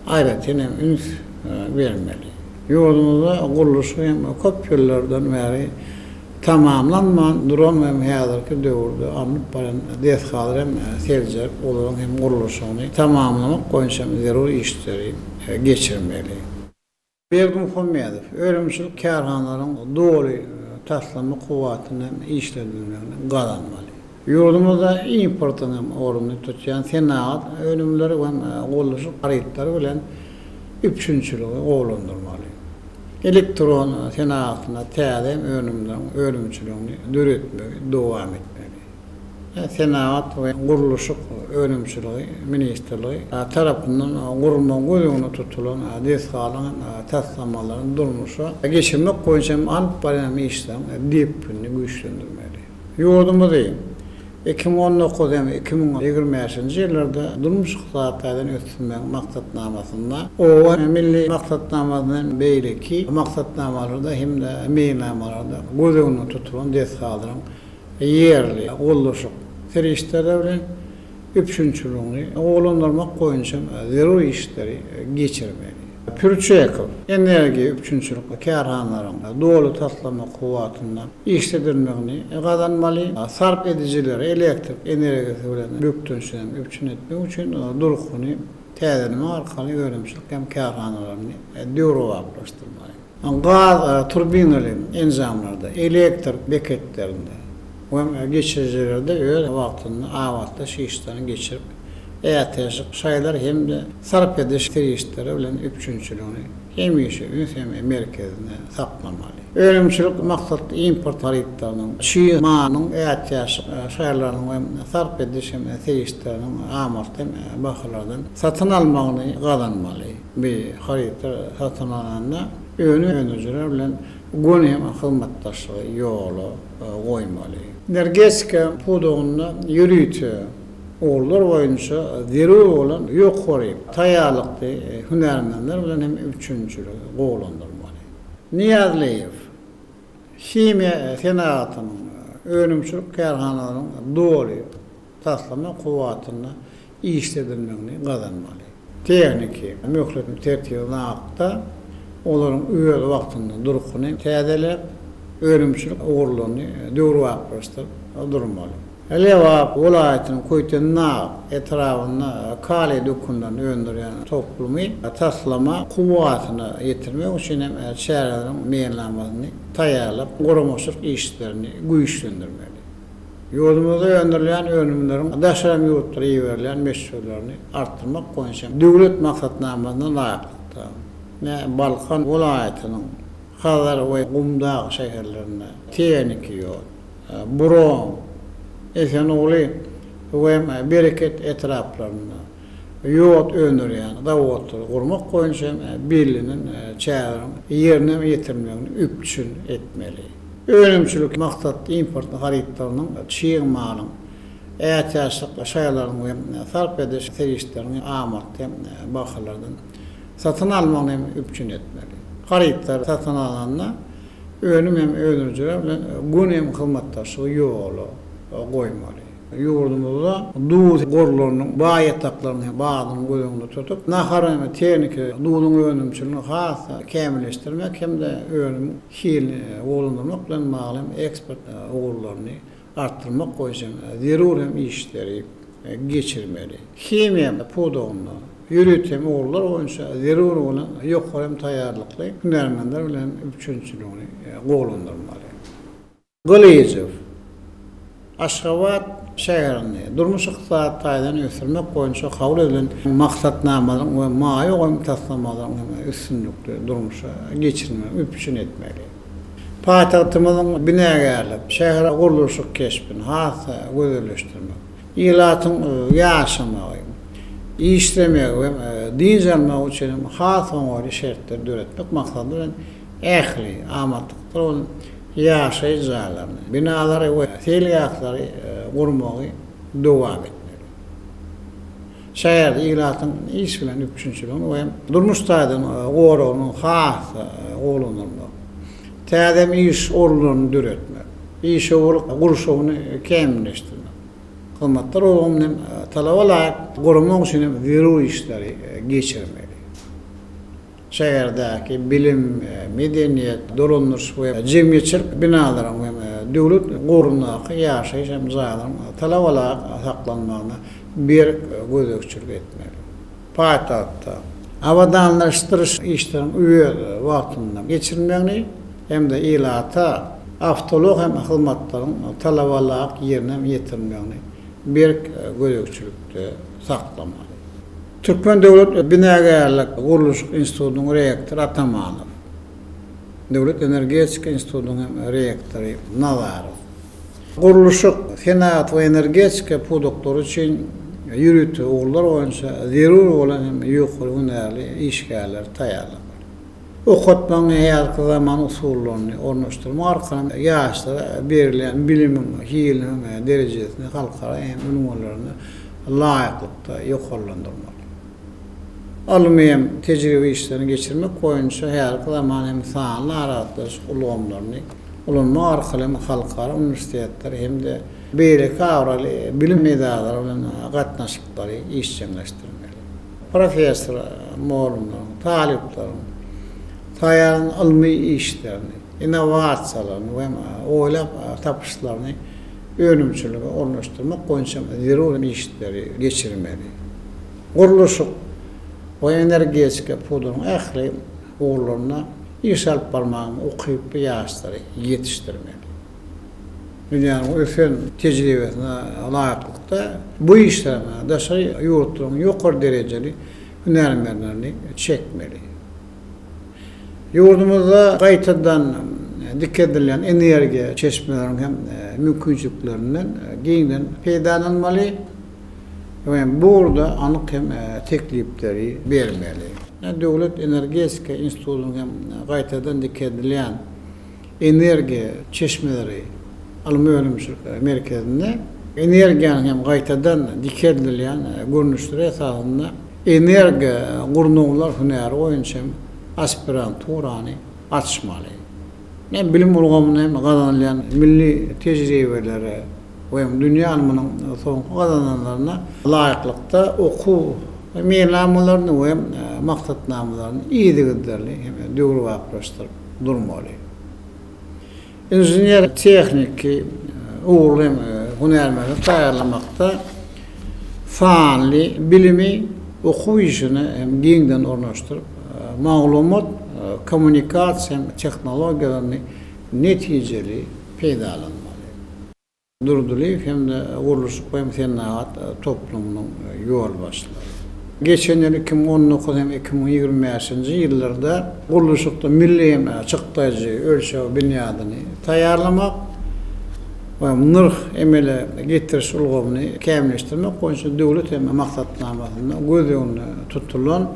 aýratyn hem üns bermeli. Ýurdumyzda gurluşyk hem köp ýyllardan bäri tamamlanman duran hem häzirki döwürde alnyp barýan desgalary hem seljerip, olaryň hem gurluşygyny tamamlamak boýunça hem zerur işleri geçirmeli. Berdimuhamedow önümçilik kärhanalaryň doly taslama kuwwatyny hem işledilmegini gazanmaly. Ýurdumyzda importyň hem ornuny tutýan senagat önümleri we gurluşyk harytlary bilen üpjünçiligi gowulandyrmaly. Elektron senagatynda täze önümleriň önümçiligini döretmegi dowam etmeli. Senagat we gurluşyk önümçiligi ministrligi tarapyndan gurulmagy göz öňünde tutulan desgalaryň taslamalaryny durmuşa geçirmek boýunça hem alyp barýan işleriň depginini güýçlendirmeli. Ýurdumyzy 2019 hem 2025-nji ýyllarda durmuş-ykdysady taýdan ösdürmegiň maksatnamasynda, Oba milli maksatnamasynda hem beýleki maksatnamalarda hem-de meýilnamalarda göz öňünde tutulan desgalaryň ýerli gurluşyk serişdeleri bilen üpjünçiligini gowulandyrmak boýunça zerur işleri geçirmeli. Pürçekow, energiýa üpjünçilik kärhanalaryň doly taslama kuwwatynda işledilmegini gazanmaly, sarp edijileri elektrik energiýasy bilen bökdençsiz üpjün etmek üçin durkuny täzelemek arkaly önümçilik hem kärhanalaryny döwrebaplaşdyrmaly. Gaz turbinaly enjamlarda, elektrik beketlerinde we geçirijilerde öz wagtynda abatlaýyş işlerini geçirip, ätiýaçlyk şaýlar hem-de sarp ediş serişdeleri bilen üpjünçiligini hemişe üns hem merkezinde saklamaly. Önümçilik maksatly import harytlarynyň, çig malyň, ätiýaçlyk şaýlarynyň we sarp ediş serişdeleriniň amatly bahalardan satyn almagyny gazanmaly. Bir harytlar satyn alanda önüm öndürijiler bilen göni hem hyzmatdaşlygy ýola goýmaly. Energetika pudagynda ýörite ugurlar boýunça zerur bolan ýokary taýýarlykly hünärmenler bilen hem üpjünçiligi gowulandyrmaly. Nyýazlyýew himiýa senagatynyň önümçilik kärhanalarynyň doly taslama kuwwatynda işledilmegini gazanmaly. Tehniki möhletiň tertibi laýyklykda olaryň öz wagtynda durkuny täzeläp, önümçilik ugurlaryny döwrebaplaşdyryp durmaly. Lebap welaýatynyň Köýtendag etrabynda kaliý dökünlerini öndürýän toplumy taslama kuwwatyna ýetirmek üçin hem çäreleriň meýilnamasyny taýýarlap, guramaçylyk işlerini güýçlendirmeli. Ýurdumyzda öndürilýän önümleriň daşary ýurtlara iberilýän möçberlerini artdyrmak boýunça döwlet maksatnamasyna laýyklykda, Balkan welaýatynyň Hazar we Gumdag şäherlerinde tehniki ýol, Brom, Esenguly we Bereket etraplarynda ýod öndürýän zawodlary gurmak boýunça bellenen çäreleriň ýerine ýetirilmegini üpjün etmeli. Önümçilik maksatly import harytlarynyň, çig malyň, ätiýaçlyk şaýlaryň we sarp ediş serişdeleriniň amatly bahalardan satyn almagyny hem üpjün etmeli. Harytlar satyn alnanda önüm hem öndürijiler bilen göni hem hyzmatdaşlygy ýola goýmaly. Ýurdumyzda duz gorlarynyň baý ýataklarynyň hem bardygyny göz öňünde tutup, nahar hem tehniki duzuň önümçiligini has-da kämilleşdirmek hem-de önümiň hilini gowulandyrmak bilen bagly hem eksport ugurlaryny artdyrmak boýunça zerur hem işleri geçirmeli. Himiýa pudagynda ýörite hem ugurlar boýunça zerur bolan ýokary hem taýýarlykly hünärmenler bilen üpjünçiligini gowulandyrmaly. Gylyjow, Aşgabat şäherini durmuş-ykdysady taýdan ösdürmek boýunça kabul edilen maksatnamalaryň we maýa goýum taslamalaryň hem üstünlikli durmuşa geçirilmegini üpjün etmeli. Paýtagtymyzyň binagärlik, şähergurluşyk keşbini has-da gözelleşdirmek, ilatyň ýaşamagy, işlemegi we dynç almagy üçin hem has oňaýly şertleri döretmek maksady bilen ähli amatlyklar bolan. Ýaşaýyş jaýlaryny, binalary we seýilgähleri gurmagy dowam etmeli. Şäherde ilatyň iş bilen üpjünçiligini we durmuş taýdan goragynyň has-da gowulandyrmak, täze iş orunlaryny döretmek, işewürlik gurşawyny kämilleşdirmek, hyzmatlar ulgamyny hem talaba laýyk guramak üçin hem zerur işleri geçirmeli. Şäherdäki bilim, medeniýet, dolandyryş we jemgyýetçilik binalaryň hem döwlet gorundaky ýaşaýyş hem jaýlaryň talaba laýyk saklanmagyna berk gözegçilik etmeli. Paýtagtda abadanlaşdyryş işleriniň öz wagtynda geçirilmegini hem-de ilata awtoulag hem hyzmatlaryň talaba laýyk ýerine ýetirilmegini berk gözegçilikde saklamaly. Türkmen döwlet binagärlik gurluşyk institutynyň rektory Atamanow, Döwlet energetika institutynyň hem rektory Nazarow. Gurluşyk, senagat we energetika pudaklary üçin ýörite ugurlar boýunça zerur bolan hem ýokary hünärli işgärleri taýýarlamaly. Okatmagyň häzirki zaman usullaryny ornaşdyrmak arkaly ýaşlara berilýän bilimiň hilini hem derejesini halkara hem ülňülerine laýyklykda ýokarlandyrmaly. Ylmy hem tejribe işlerini geçirmek boýunça häzirki zaman hem sanly aragatnaşyk ulgamlaryny ulanmak arkaly hem halkara uniwersitetler hem-de beýleki abraýly bilim edaralary bilen gatnaşyklary işjeňleşdirmeli. Professor mugallymlaryň, talyplaryň taýýarlan ylmy işlerini, innowasiýalaryny we oýlap tapyşlaryny önümçilige ornaşdyrmak boýunça zerur işleri geçirmeli. Gurluşyk we energetika pudagynyň ähli ugurlarynda iş alyp barmaga ukyply ýaşlary ýetişdirmeli. Dünýäniň ösen tejribesine laýyklykda bu işlere daşary ýurtlaryň ýokary derejeli hünärmenlerini çekmeli. Ýurdumyzda gaýtadan dikeldilýän energiýa çeşmeleriniň hem mümkinçiliklerinden giňden peýdalanmaly we bu ugurda anyk hem teklipleri bermeli. Döwlet energetika institutynyň hem gaýtadan dikeldilýän energiýa çeşmeleri ylmy-önümçilik merkezinde energiýanyň hem gaýtadan dikeldilýän görnüşleri esasynda energiýa gurnawlar hünäri boýunça hem aspiranturany açmaly. Hem bilim ulgamynda hem gazanylýan milli tejribelere we hem dünýä ylmynyň soňky gazananlaryna laýyklykda okuw meýilnamalaryny we maksatnamalaryny yzygiderli hem döwrebaplaşdyryp durmaly. Inžener-tehniki ugurly hünärmenleri taýýarlamakda sanly bilimi okuw işine hem giňden ornaşdyryp, maglumat kommunikasiýa tehnologiýalaryny netijeli peýdalanmaly. Durdylyýew hem-de gurluşyk we senagat toplumynyň ýolbaşçylary. Geçen ýyl 2019 hem 2025-nji ýyllarda gurluşykda milli hem çykdajy ölçeg binýadyny taýýarlamak we nyrh emele getiriş ulgamyny kämilleşdirmek boýunça döwlet hem maksatnamasynda göz öňünde tutulan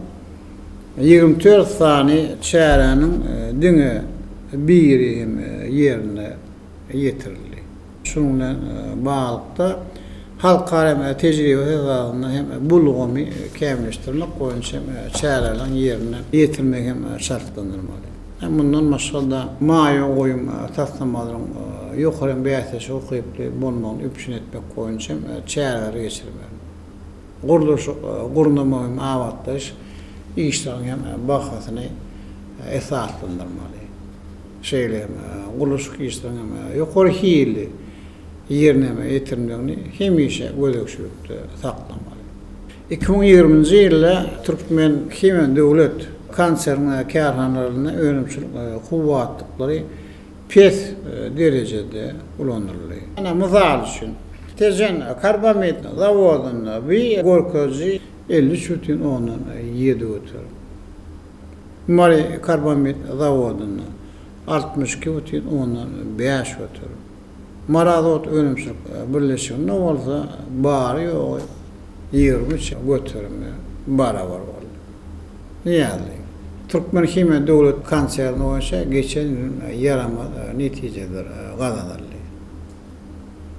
24 sany çäräniň diňe biri hem ýerine ýetirildi. Şunuň bilen baglylykda, halkara tejribesi esasynda hem bu ulgamy kämilleşdirmek boýunça çäreleriň ýerine ýetirmegi hem şartlandyrmaly. Mundan başga-da, maýa goýum taslamalaryň ýokary hem bäsdeşlige ukyply bolmagyny üpjün etmek boýunça hem çäreleri geçirmeli. Gurluşyk, gurnama hem abatlaýyş işleriniň hem bahasyny esaslandyrmaly. Şeýle hem gurluşyk işleriniň hem ýokary hilli ýerine ýetirilmegini hemişe gözegçilikde saklamaly. 2020-nji ýylda Türkmenhimiýa döwlet konserniniň kärhanalarynda önümçilik kuwwatlyklary pes derejede ulanyldy. Mysal üçin, Tejen karbamid zawodynda bu görkeziji 53,7 göterim. Mary karbamid zawodynda 62,5 göterim. Marazot önümçilik birleşiginde bolsa bary-ýogy 23 göterime barabar boldy. Nyýazly. Türkmenhimiýa döwlet konserni boýunça geçen ýyl ýaramaz netijeler gazanyldy.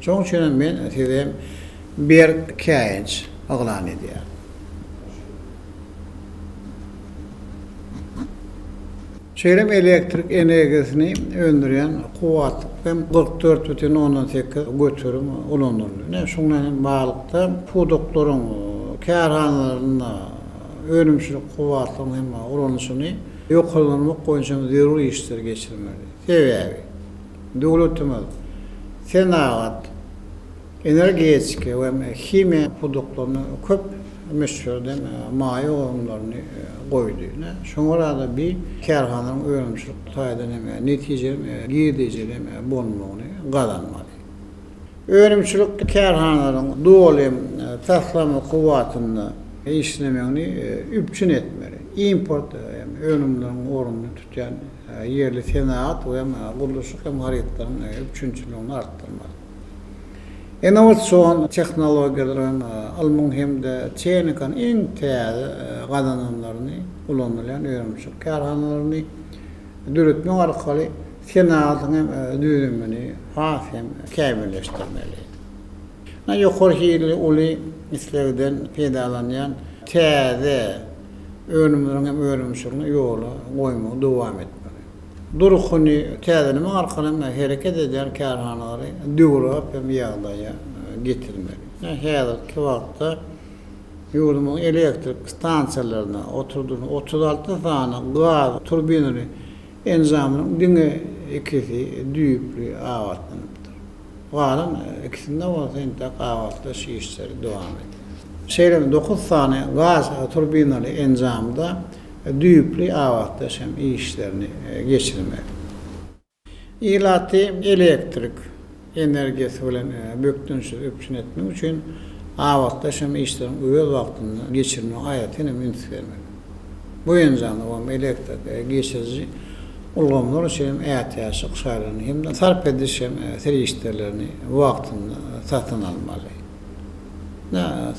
Şonuň üçin hem men size berk käýinç yglan edýärin. Şeýle hem elektrik energiýasyny öndürýän kuwwatlyk hem 44,8% ulanyldy. Ine, şuň bilen hem baglylykda pudaklaryň kärhanalarynda önümçilik kuwwatlygyny hem ulanyşyny ýokarlandyrmak boýunça hem zerur işleri geçirmeli. Sebäbi döwletimiz senagat, energetika we himiýa pudaklaryna köp möçberde maýa goýumlaryny goýdy. Ine, şoňa görä-de bi kärhanalaryň önümçilik taýdan hem netijeli hem girdejili hem bolmagyny gazanmaly. Önümçilik kärhanalaryň doly taslama kuwwatynda işlemegini üpjün etmeli. Import önümleriň ornuny tutýan ýerli senagat we gurluşyk hem harytlaryň üpjünçiligini artdyrmaly. Innowasion tehnologiýalar hem ylmyň hem-de tehnikanyň iň täze gazananlaryny ulanylýan önümçilik kärhanalaryny döretmek arkaly senagatyň hem düzümini has hem kämilleşdirmeli. Ýokary hilli uly islegden peýdalanýan täze önümleriň hem önümçiligini ýola goýmagy dowam etmeli. Durkuny täzelemek arkaly hem hereket edýän kärhanalary döwrebap hem ýagdaýa getirmeli. Häzirki wagtda ýurdumyzyň elektrik stansiýalarynda oturdylan 36 sany gaz turbinaly enjamynyň diňe ikisi düýpli abatlanypdyr. Galan ikisinde bolsa entek abatlaýyş işleri dowam edýär. Şeýle hem dokuz sany gaz turbinaly enjamda düýpli abatlaýyş hem işlerini geçirmek. Ilaty elektrik energiýasy bilen bökdençsiz üpjün etmek üçin abatlaýyş hem işleriň öz wagtynda geçirilmegine aýratyn hem üns bermeli. Bu enjamlar hem elektrik geçiriji ulgamlar üçin hem ätiýaçlyk şaýlaryny hem-de sarp ediş hem serişdelerini wagtynda satyn almaly.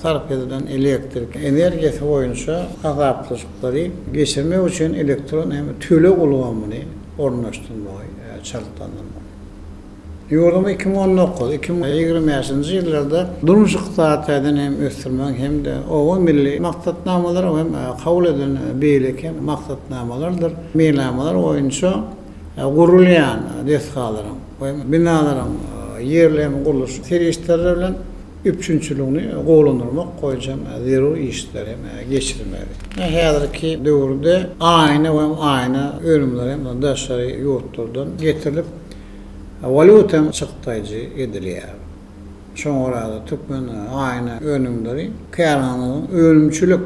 Sarp edilen elektrik energiýasy boýunça hasaplaşyklary geçirmek üçin elektron hem töleg ulgamyny ornaşdyrmagy çaltlandyrmaly. Ýurdumyzy 2019, 2025-nji ýyllarda durmuş-ykdysady taýdan hem ösdürmegiň hem-de oba milli maksatnamalary hem kabul edilen beýleki hem maksatnamalardyr meýilnamalar boýunça gurulýan desgalaryň we binalaryň ýerli hem gurluşyk serişdeleri bilen üpjünçiligini gowulandyrmak boýunça hem zerur işleri hem geçirmeli. Häzirki döwürde aýna we aýna önümleri hem daşary ýurtlardan getirilip, walýuta hem çykdaýjy edilýär. Şoňa görä-de, türkmen aýna önümleri kärhanalaryň önümçilik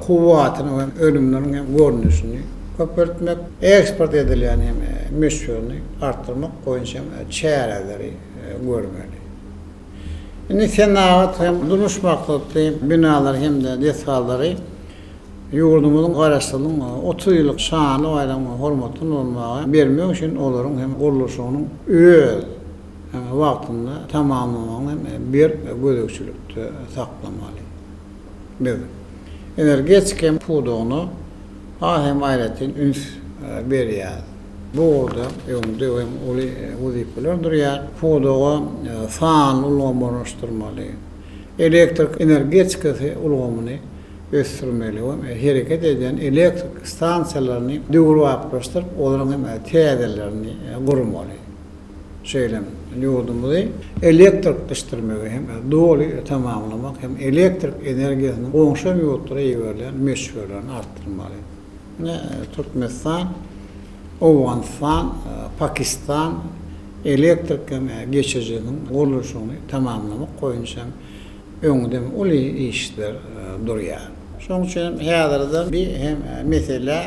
kuwwatyny we önümleriň hem görnüşini köpeltmek, eksport edilýän hem möçberini artdyrmak boýunça hem çäreleri görmeli. Indi senagat hem durmuş maksatly binalary hem-de desgalary ýurdumyzyň Garaşsyzlygyň 30 ýyllyk şanly baýramynyň hormatly bolmaga bermek üçin olaryň hem gurluşygynyň öz wagtynda tamamlamagyny hem berk gözegçilikde saklamaly. Biz energetika pudagyna has hem aýratyn üns berýäris. Bu ugurda öňde hem uly wezipeler durýar. Pudaga sanly ulgamy ornaşdyrmaly, elektrik energetikasy ulgamyny ösdürmeli we hereket edýän elektrik stansiýalaryny döwrebaplaşdyryp, olaryň hem täzelerini gurmaly. Şeýle hem ýurdumyzy elektrikleşdirmegi hem doly tamamlamak hem elektrik energiýasynyň goňşy ýurtlara iberilýän möçberlerini artdyrmaly. Ine, Türkmenistan, Owganystan, Pakistan elektrik hem geçirijisiniň gurluşygyny tamamlamak boýunça hem öňde uly işler durýar. Şonuň üçin hem häzirden bir hem meselä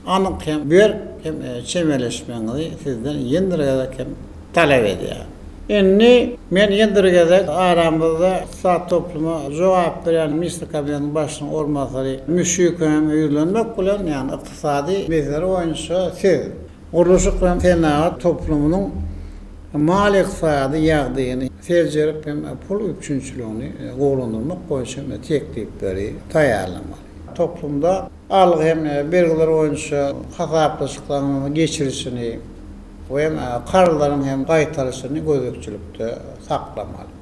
anyk hem berk hem çemeleşmegiňizi sizden ýene bir gezek hem talap edýärin. Indi men ýene bir gezek aramyzda ykdysady topluma jogap berýän Ministrler Kabinetiniň Başlygynyň orunbasary Müşşikowa hem ýüzlenmek bilen, ýagny ykdysady meseleler boýunça siz, gurluşyk we senagat toplumynyň maliýe-ykdysady ýagdaýyny seljerip hem pul üpjünçiligini gowulandyrmak boýunça teklipleri taýýarlamaly. Toplumda. Algy hem bergiler boýunça hasaplaşyklaryň geçirilişini we hem karzlaryň hem gaýtarylyşyny gözegçilikde saklamaly.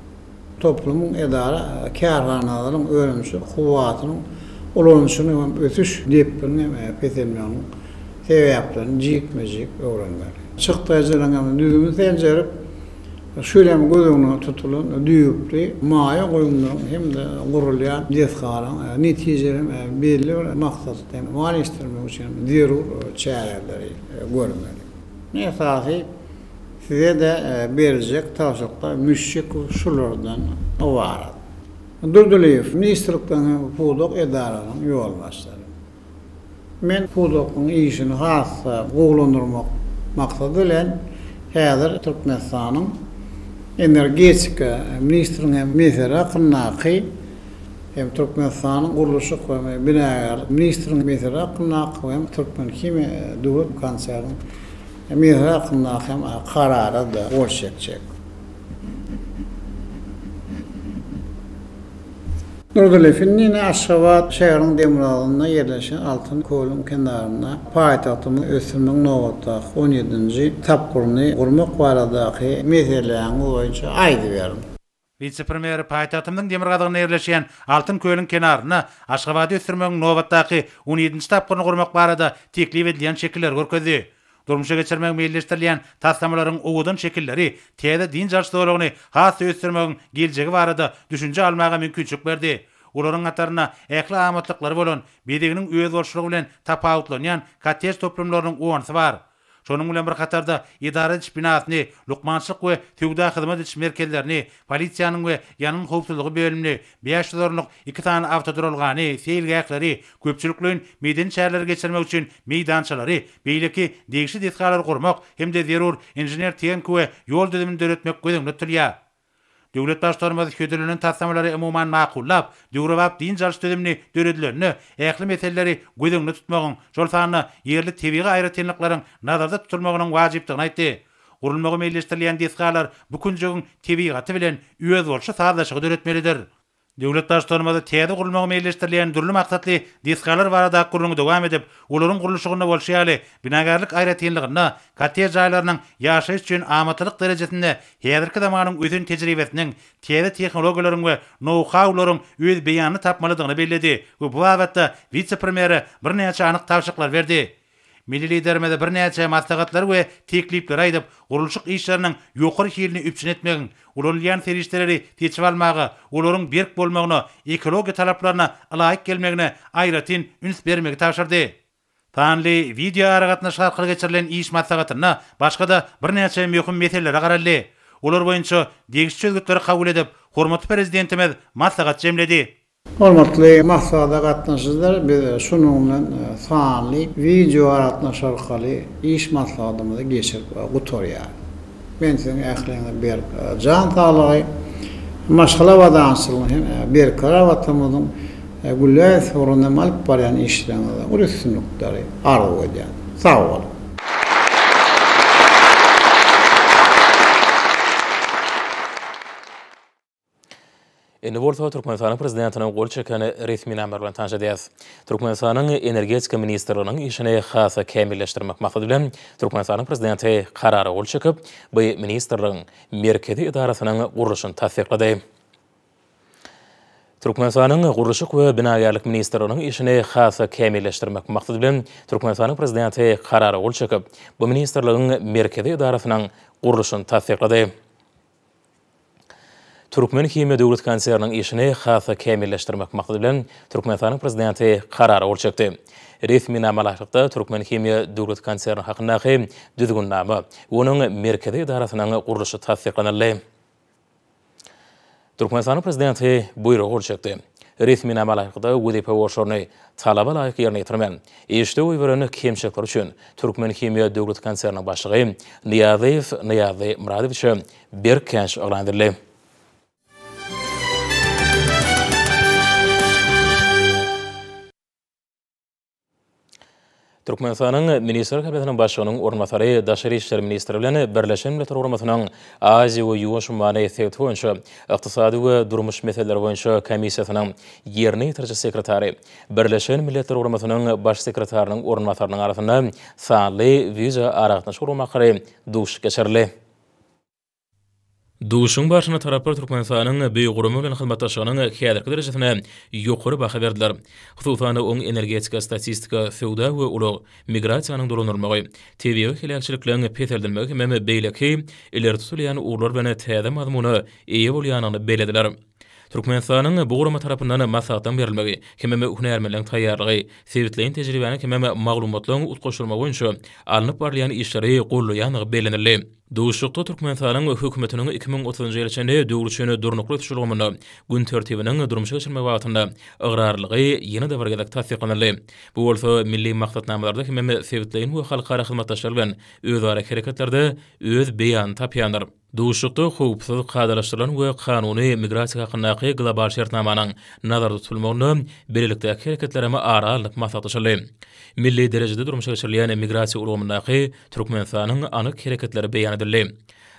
Toplumyň edara kärhanalaryň önümçilik kuwwatynyň ulanyşyny hem ösüş depgininiň hem peselmeginiň sebäplerini jikme-jik öwrenmeli. Çykdaýjylaryň hem düzümini seljerip, Şu ýyl hem göz öňünde tutulan düýpli maýa goýumlaryň hem-de gurulýan desgalaryň netijeli hem belli bir maksatda hem maliýeleşdirmek üçin zerur çäreleri görmeli. Esasy size-de beriljek tabşyryklar müşşik şulardan ybarat. Durdylyýew, ministrlikleriň hem pudak edaralarynyň ýolbaşçylary. Men pudagyň işini has-da gowulandyrmak maksady bilen, häzir Türkmenistanyň Energetika ministriniň hem mesele hakyndaky hem Türkmenistanyň Gurluşyk we binagärlik ministriniň mesele hakyndaky hem Türkmenhimiýa döwlet konserniniň mesele hakyndaky hem Karara-da gol çekjek. Nurgül Efendini Aşgabat şäheriniň demirgazygynda ýerleşen Altyn kölüň kenarynda paýtagtymyzy ösdürmegiň nobatdaky on ýedinji tapgyryny gurmak baradaky meseläňiz boýunça aýdyberiň. Wise-premýer paýtagtymyzyň demirgazygynda ýerleşýän Altyn kölüň kenarynda Aşgabady ösdürmegiň nobatdaky on ýedinji tapgyryny gurmak barada teklip edilýän şekilleri görkezdi. Durmuşa geçirmegi meýilleşdirilýän taslamalaryň owadan şekilleri täze dynç alyş zolagyny has-da ösdürmegiň geljegi barada düşünje almaga mümkinçilik berdi. Olaryň hatarynda ähli amatlyklary bolan, bezeginiň özboluşlygy bilen tapawutlanýan kottej toplumlarynyň onusy bar. Şonuň bilen bir hatarda edara ediş binasyny, lukmançylyk we söwda-hyzmat ediş merkezlerini, polisiýanyň we ýangyn howpsuzlygy bölümini, 500 orunlyk iki sany awtoduralgany, seýilgähleri, köpçülikleýin medeni çäreleri geçirmek üçin meýdançalary, beýleki degişli desgalary gurmak hem-de zerur inžener-tehniki we ýol düzümini döretmek göz öňünde tutulýar. Döwlet Baştutanymyz hödürlenen taslamalary umuman makullap, döwrebap dynç alyş düzümini döredilende ähli meseleleri göz öňünde tutmagyň, şol sanda ýerli tebigy aýratynlyklaryň nazarda tutulmagynyň wajypdygyny aýtdy. Gurulmagy meýilleşdirilýän desgalar bu künjegiň tebigaty bilen özboluşly sazlaşygy döretmelidir. Döwlet Baştutanymyz täze gurulmagy meýilleşdirilýän dürli maksatly desgalar baradaky gürrüňi dowam edip, olaryň gurluşygynda bolşy ýaly, binagärlik aýratynlygynda kottej jaýlarynyň ýaşaýyş üçin amatlylyk derejesinde häzirki zamanyň ösen tejribesiniň, täze tehnologiýalaryň we nou-haularyň öz beýanyny tapmalydygyny belledi we bu babatda wise-premýere birnäçe anyk tabşyryklary berdi. Milli Liderimiz birnäçe maslahatlary we teklipleri aýdyp, gurluşyk işleriniň ýokary hilini üpjün etmegiň, ulanylýan serişdeleri seçip almaga, olaryň berk bolmagyna, ekologiýa talaplaryna ylaýyk gelmegine aýratyn üns bermegi tabşyrdy. Sanly wideoaragatnaşyk arkaly geçirilen iş maslahatynda başga-da birnäçe möhüm meselelere garaldy. Olar boýunça degişli çözgütleri kabul edip, hormatly Prezidentimiz maslahat jemledi. Hormatly maslahata gatnaşyjylar, biz şunuň bilen sanly wideoaragatnaşyk arkaly iş maslahatymyzy geçirip gutarýarys. Men siziň ähliňize berk jan saglygy, maşgala abadançylygyny hem berkarar Watanymyzyň gülläp ösmeginde hem alyp barýan işleriňizde uly üstünlikleri arzuw edýän. Sag boluň! Indi bolsa Türkmenistanyň Prezidentiniň gol çeken resminamalary bilen tanyş edýäris. Türkmenistanyň Energetika ministrliginiň işini has-da kämilleşdirmek maksady bilen, Türkmenistanyň Prezidenti Karara gol çekip, bu ministrligiň merkezi edarasynyň gurluşyny tassyklady. Türkmenistanyň Gurluşyk we binagärlik ministrliginiň işini has-da kämilleşdirmek maksady bilen, Türkmenistanyň Prezidenti Karara gol çekip, bu ministrligiň merkezi edarasynyň gurluşyny tassyklady. Türkmenhimiýa döwlet konserniniň işini has-da kämilleşdirmek maksady bilen, Türkmenistanyň Prezidenti Karara gol çekdi. Resminama laýyklykda, Türkmenhimiýa döwlet konserni hakyndaky Düzgünnama we onuň merkezi edarasynyň gurluşy tassyklanyldy. Türkmenistanyň Prezidenti Buýruga gol çekdi. Resminama laýyklykda, wezipe borçlaryny talaba laýyk ýerine ýetirmän, işde goýberen kemçilikleri üçin Türkmenhimiýa döwlet konserniniň başlygy Nyýazow Nyýazly Myradowiçe berk käýinç yglan edildi. Türkmenistanyň Ministrler Kabinetiniň Başlygynyň orunbasary, daşary işler ministri bilen Birleşen Milletler Guramasynyň Aziýa we Ýuwaş ummany sebiti boýunça Ykdysady we durmuş meseleleri boýunça komissiýasynyň ýerine ýetiriji sekretary, Birleşen Milletler Guramasynyň Baş sekretarynyň orunbasarynyň arasynda sanly wideoaragatnaşyk ulgamy arkaly duşuşyk geçirildi. Duşuşygyň barşynda taraplar Türkmenistanyň bu gurama bilen hyzmatdaşlygynyň häzirki derejesine ýokary baha berdiler. Hususan-da, oň energetika, statistika, söwda we ulag, migrasiýanyň dolandyrylmagy, tebigy heläkçilikleriň peseldilmegi hemem beýleki ileri tutulýan ugurlar bilen täze mazmuna eýe bolýandygyny bellediler. Türkmenistanyň bu gurama tarapyndan maslahatlaryň berilmegi hemem hünärmenleriň taýýarlygy, sebitleýin tejribäniň hemem maglumatlaryň utgaşdyrylmagy boýunça alnyp barylýan işleri goldaýandygy bellenildi. Duşuşykda Türkmenistanyň Hökümetiniň 2030-njy ýyla çenli döwür üçin durnukly ösüş ulgamynda gün tertibiniň durmuşa geçirilmegi babatynda ygrarlylygy ýene-de bir gezek tassyklanyldy. Bu bolsa milli maksatnamalarda hemem sebitleýin we halkara hyzmatdaşlar bilen özara hereketlerde öz beýanyny tapýandyr. Duşuşykda howpsuz, kadalaşdyrylan we kanuny migrasiýa hakyndaky global şertnamanyň nazarda tutulmagynda bilelikdäki hereketlerem ara alnyp maslahatlaşyldy. Milli derejede durmuşa geçirilýän migrasiýa ulgamyndaky Türkmenistanyň anyk hereketleri beýan edildi.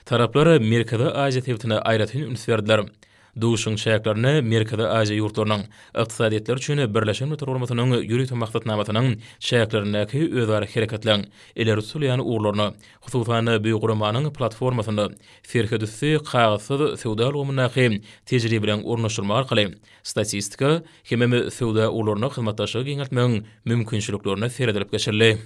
Taraplar Merkezi Aziýa sebitine aýratyn üns berdiler. Duşuşygyň çäklerinde Merkezi Aziýa ýurtlarynyň ykdysadyýetleri üçin Birleşen Milletler Guramasynyň ýörite maksatnamasynyň çäklerindäki özara hereketleriň ileri tutulýan ugurlaryna, hususan-da, bu guramanyň platformasynda serhetüsti kagyzsyz söwda ulgamyndaky tejribeleriň ornaşdyrylmagy arkaly statistika hemem söwda ugurlarynda hyzmatdaşlygy giňeltmegiň mümkinçiliklerine seredilip geçildi.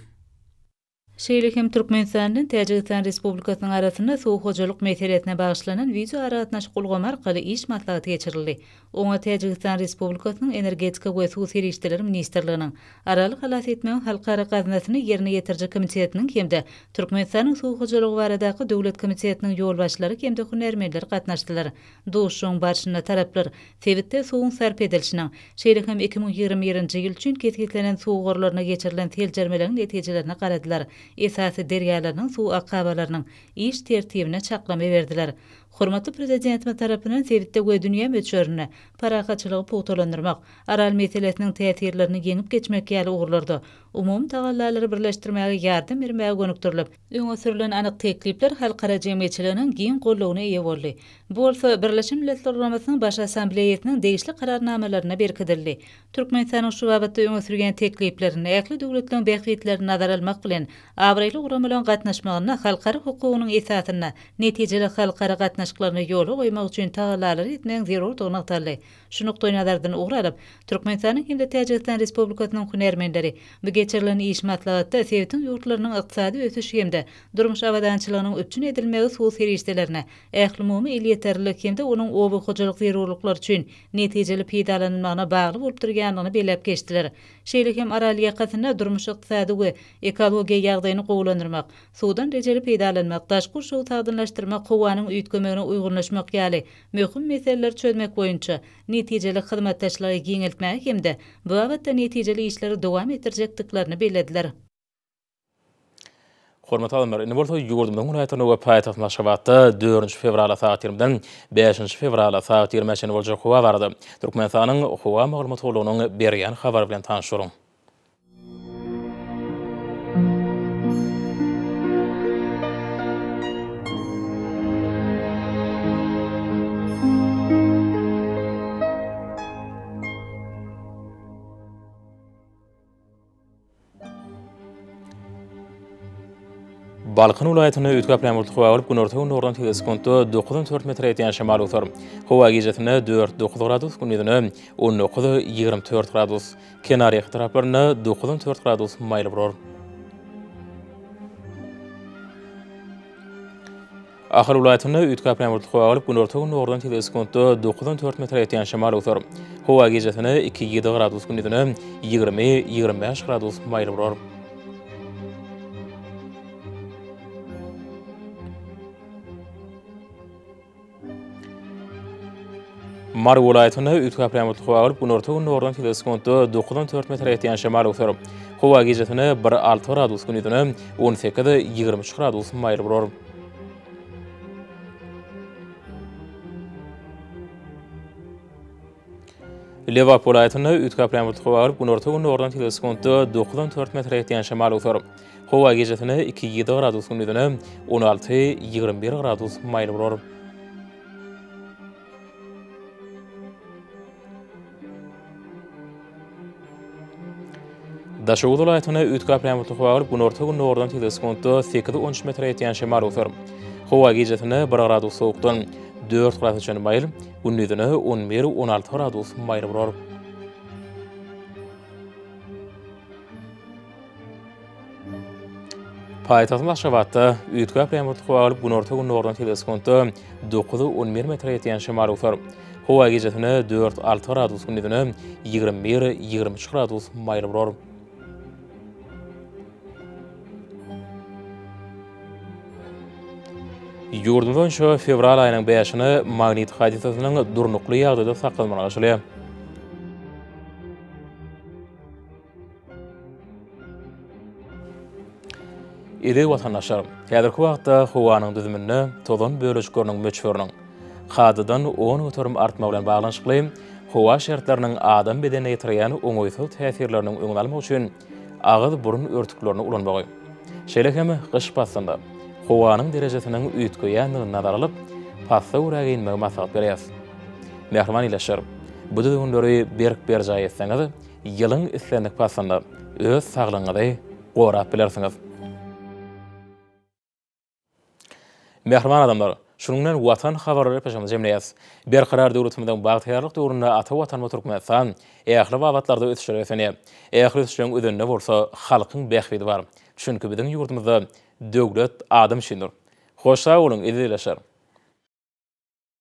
Şeýle hem Türkmenistan bilen Täjigistan Respublikasynyň arasynda suw hojalyk meselesine bagyşlanan wideoaragatnaşyk ulgamy arkaly iş maslahaty geçirildi. Oňa Täjigistan Respublikasynyň Energetika we suw serişdeleri ministrliginiň, Araly halas etmegiň halkara gaznasyny ýerine ýetiriji komitetiniň hem-de Türkmenistanyň Suw hojalygy baradaky döwlet komitetiniň ýolbaşçylary hem-de hünärmenler gatnaşdylar. Duşuşygyň barşynda taraplar sebitde suwuň sarp edilişiniň, şeýle hem 2021-nji ýyl üçin kesgitlenen suw gorlaryna geçirilen seljermeleriň netijelerine garadylar, esasy derýalarynyň suw akabalarynyň iş tertibine çaklama berdiler. Hormatly Prezidentimiz tarapyndan sebitde we dünýä möçberinde parahatçylygy pugtalandyrmak, Aral meselesiniň täsirlerini ýeňip geçmek ýaly ugurlarda umumy tagallalary birleşdirmäge ýardam bermäge gönükdirilip, öňe sürlen anyk teklipler halkara jemgyýetçiliginiň giň goldawyna eýe boldy. Bu bolsa Birleşen Milletler Guramasynyň Baş Assambleýasynyň degişli Kararnamalarynda berkidildi. Türkmenistanyň şu babatda öňe sürýän tekliplerinde ähli döwletleriň bähbitlerini nazara almak bilen, abraýly guramalaryň gatnaşmagynda halkara hukugynyň esasynda netijeli halkara gatnaşyklaryny ýola goýmak üçin tagallalary etmegiň zerurdygy nygtaldy. Şu nukdaýnazardan ugur alyp, Türkmenistanyň hem-de Täjigistan Respublikasynyň hünärmenleri bu geçirilen iş maslahatda sebitiň ýurtlarynyň ykdysady ösüşi hem-de durmuş abadançylygynyň üpjün edilmegi suw serişdelerine ählumumy elýeterlilik hem-de onuň oba hojalyk zerurlyklary üçin netijeli peýdalanylmagyna bagly bolup durýandygyny belläp geçdiler. Şeýle hem Aral ýakasynda durmuş-ykdysady we ekologiýa ýagdaýyny gowulandyrmak, suwdan rejeli peýdalanmak, daşky gurşawy sagdynlaşdyrmak, howanyň üýtgemegine uýgunlaşmak ýaly möhüm meseleleri çözmek boýunça netijeli hyzmatdaşlygy giňeltmäge hem-de bu babatda netijeli işleri dowam etdirjekdiklerini bellediler. Hormatly alymlar, indi bolsa ýurdumyzyň welaýatlarynda we paýtagtymyz Aşgabatda dördünji fewralda sagat ýigrimiden bäşinji fewralda sagat ýigrimä çenli boljak howa barada Türkmenistanyň Howa maglumat gullugynyň berýän habary bilen tanyş boluň. Balkan welaýatynda üýtgäp bulutly howa bolup, günorta-gündogardan tizligi sekuntda 9-14 metre ýetýän şemal öwser. Howa gijesine 4-9 gradus, gündizine 19-24 gradus. Kenarýaka taraplarynda 9-14 gradus maýyl bolar. Ahal welaýatynda üýtgäp bulutly howa bolup, günorta-gündogardan tizligi sekuntda 9-14 metre ýetýän şemal öwser. Howa gijesine 2-7 gradus, gündizine 20-25 gradus maýyl bolar. Mary welaýatynda üýtgäp bulutly howa bolup, günorta-gündogardan tizligi sekuntda 9-14 metre ýetýän şemal öwser. Howa gijesine 1-6 gradus, gündizine 18-23 gradus maýyl bolar. Lebap welaýatynda üýtgäp bulutly howa bolup, günorta-gündogardan tizligi sekuntda dokuzdan dört metre ýetýän şemal öwser. Howa gijesine iki, ýedi gradus, gündizine 16, 21 gradus maýyl bolar. Daşoguz welaýatynda üýtgäp bulutly howa bolup, günorta-gündogardan tizligi sekuntda sekiz-on üç metre ýetýän şemal öwser. Howa gijesine bir gradus sowukdan dört grasa çenli maýyl, gündizine on bir-on alty gradus maýyl bolar. Paýtagtymyz Aşgabatda üýtgäp bulutly howa bolup, günorta-gündogardan tizligi sekuntda 9-11 metre ýetýän şemal öwser. Howa gijesine 4-6 gradus, gündizine 21-23 gradus maýyl bolar. Ýurdumyz boýunça fewral aýynyň bäşine magnit hadysasynyň durnukly ýagdaýda saklanmagyna garaşylýar. Eziz watandaşlar, häzirki wagtda howanyň düzüminde tozan bölejikleriniň möçberiniň kadadan 10% artmagy bilen baglanyşykly howa şertleriniň adam bedenine ýetirýän oňaýsyz täsirleriniň öňüni almak üçin agyz-burun örtüklerini ulanmagy, şeýle hem gyş paslynda howanyň derejesiniň üýtgeýändigini nazara alyp, pasla görä geýinmegi maslahat berýäris. Mähriban ildeşler, bu düzgünleri berk berjaý etseňiz, ýylyň islendik paslynda öz saglygyňyzy gorap bilersiňiz. Mähriban adamlar, şunuň bilen Watan habarlary gepleşigimizi jemleýäris. Berkarar döwletimiziň bagtyýarlyk döwründe ata Watanymyz Türkmenistan ähli babatlarda ösüşlere beslenýär. Ähli ösüşleriň özeninde bolsa halkyň bähbidi bar. Çünki biziň ýurdumyzda döwlet adam üçindir. Hoş sag boluň, eziz ildeşler!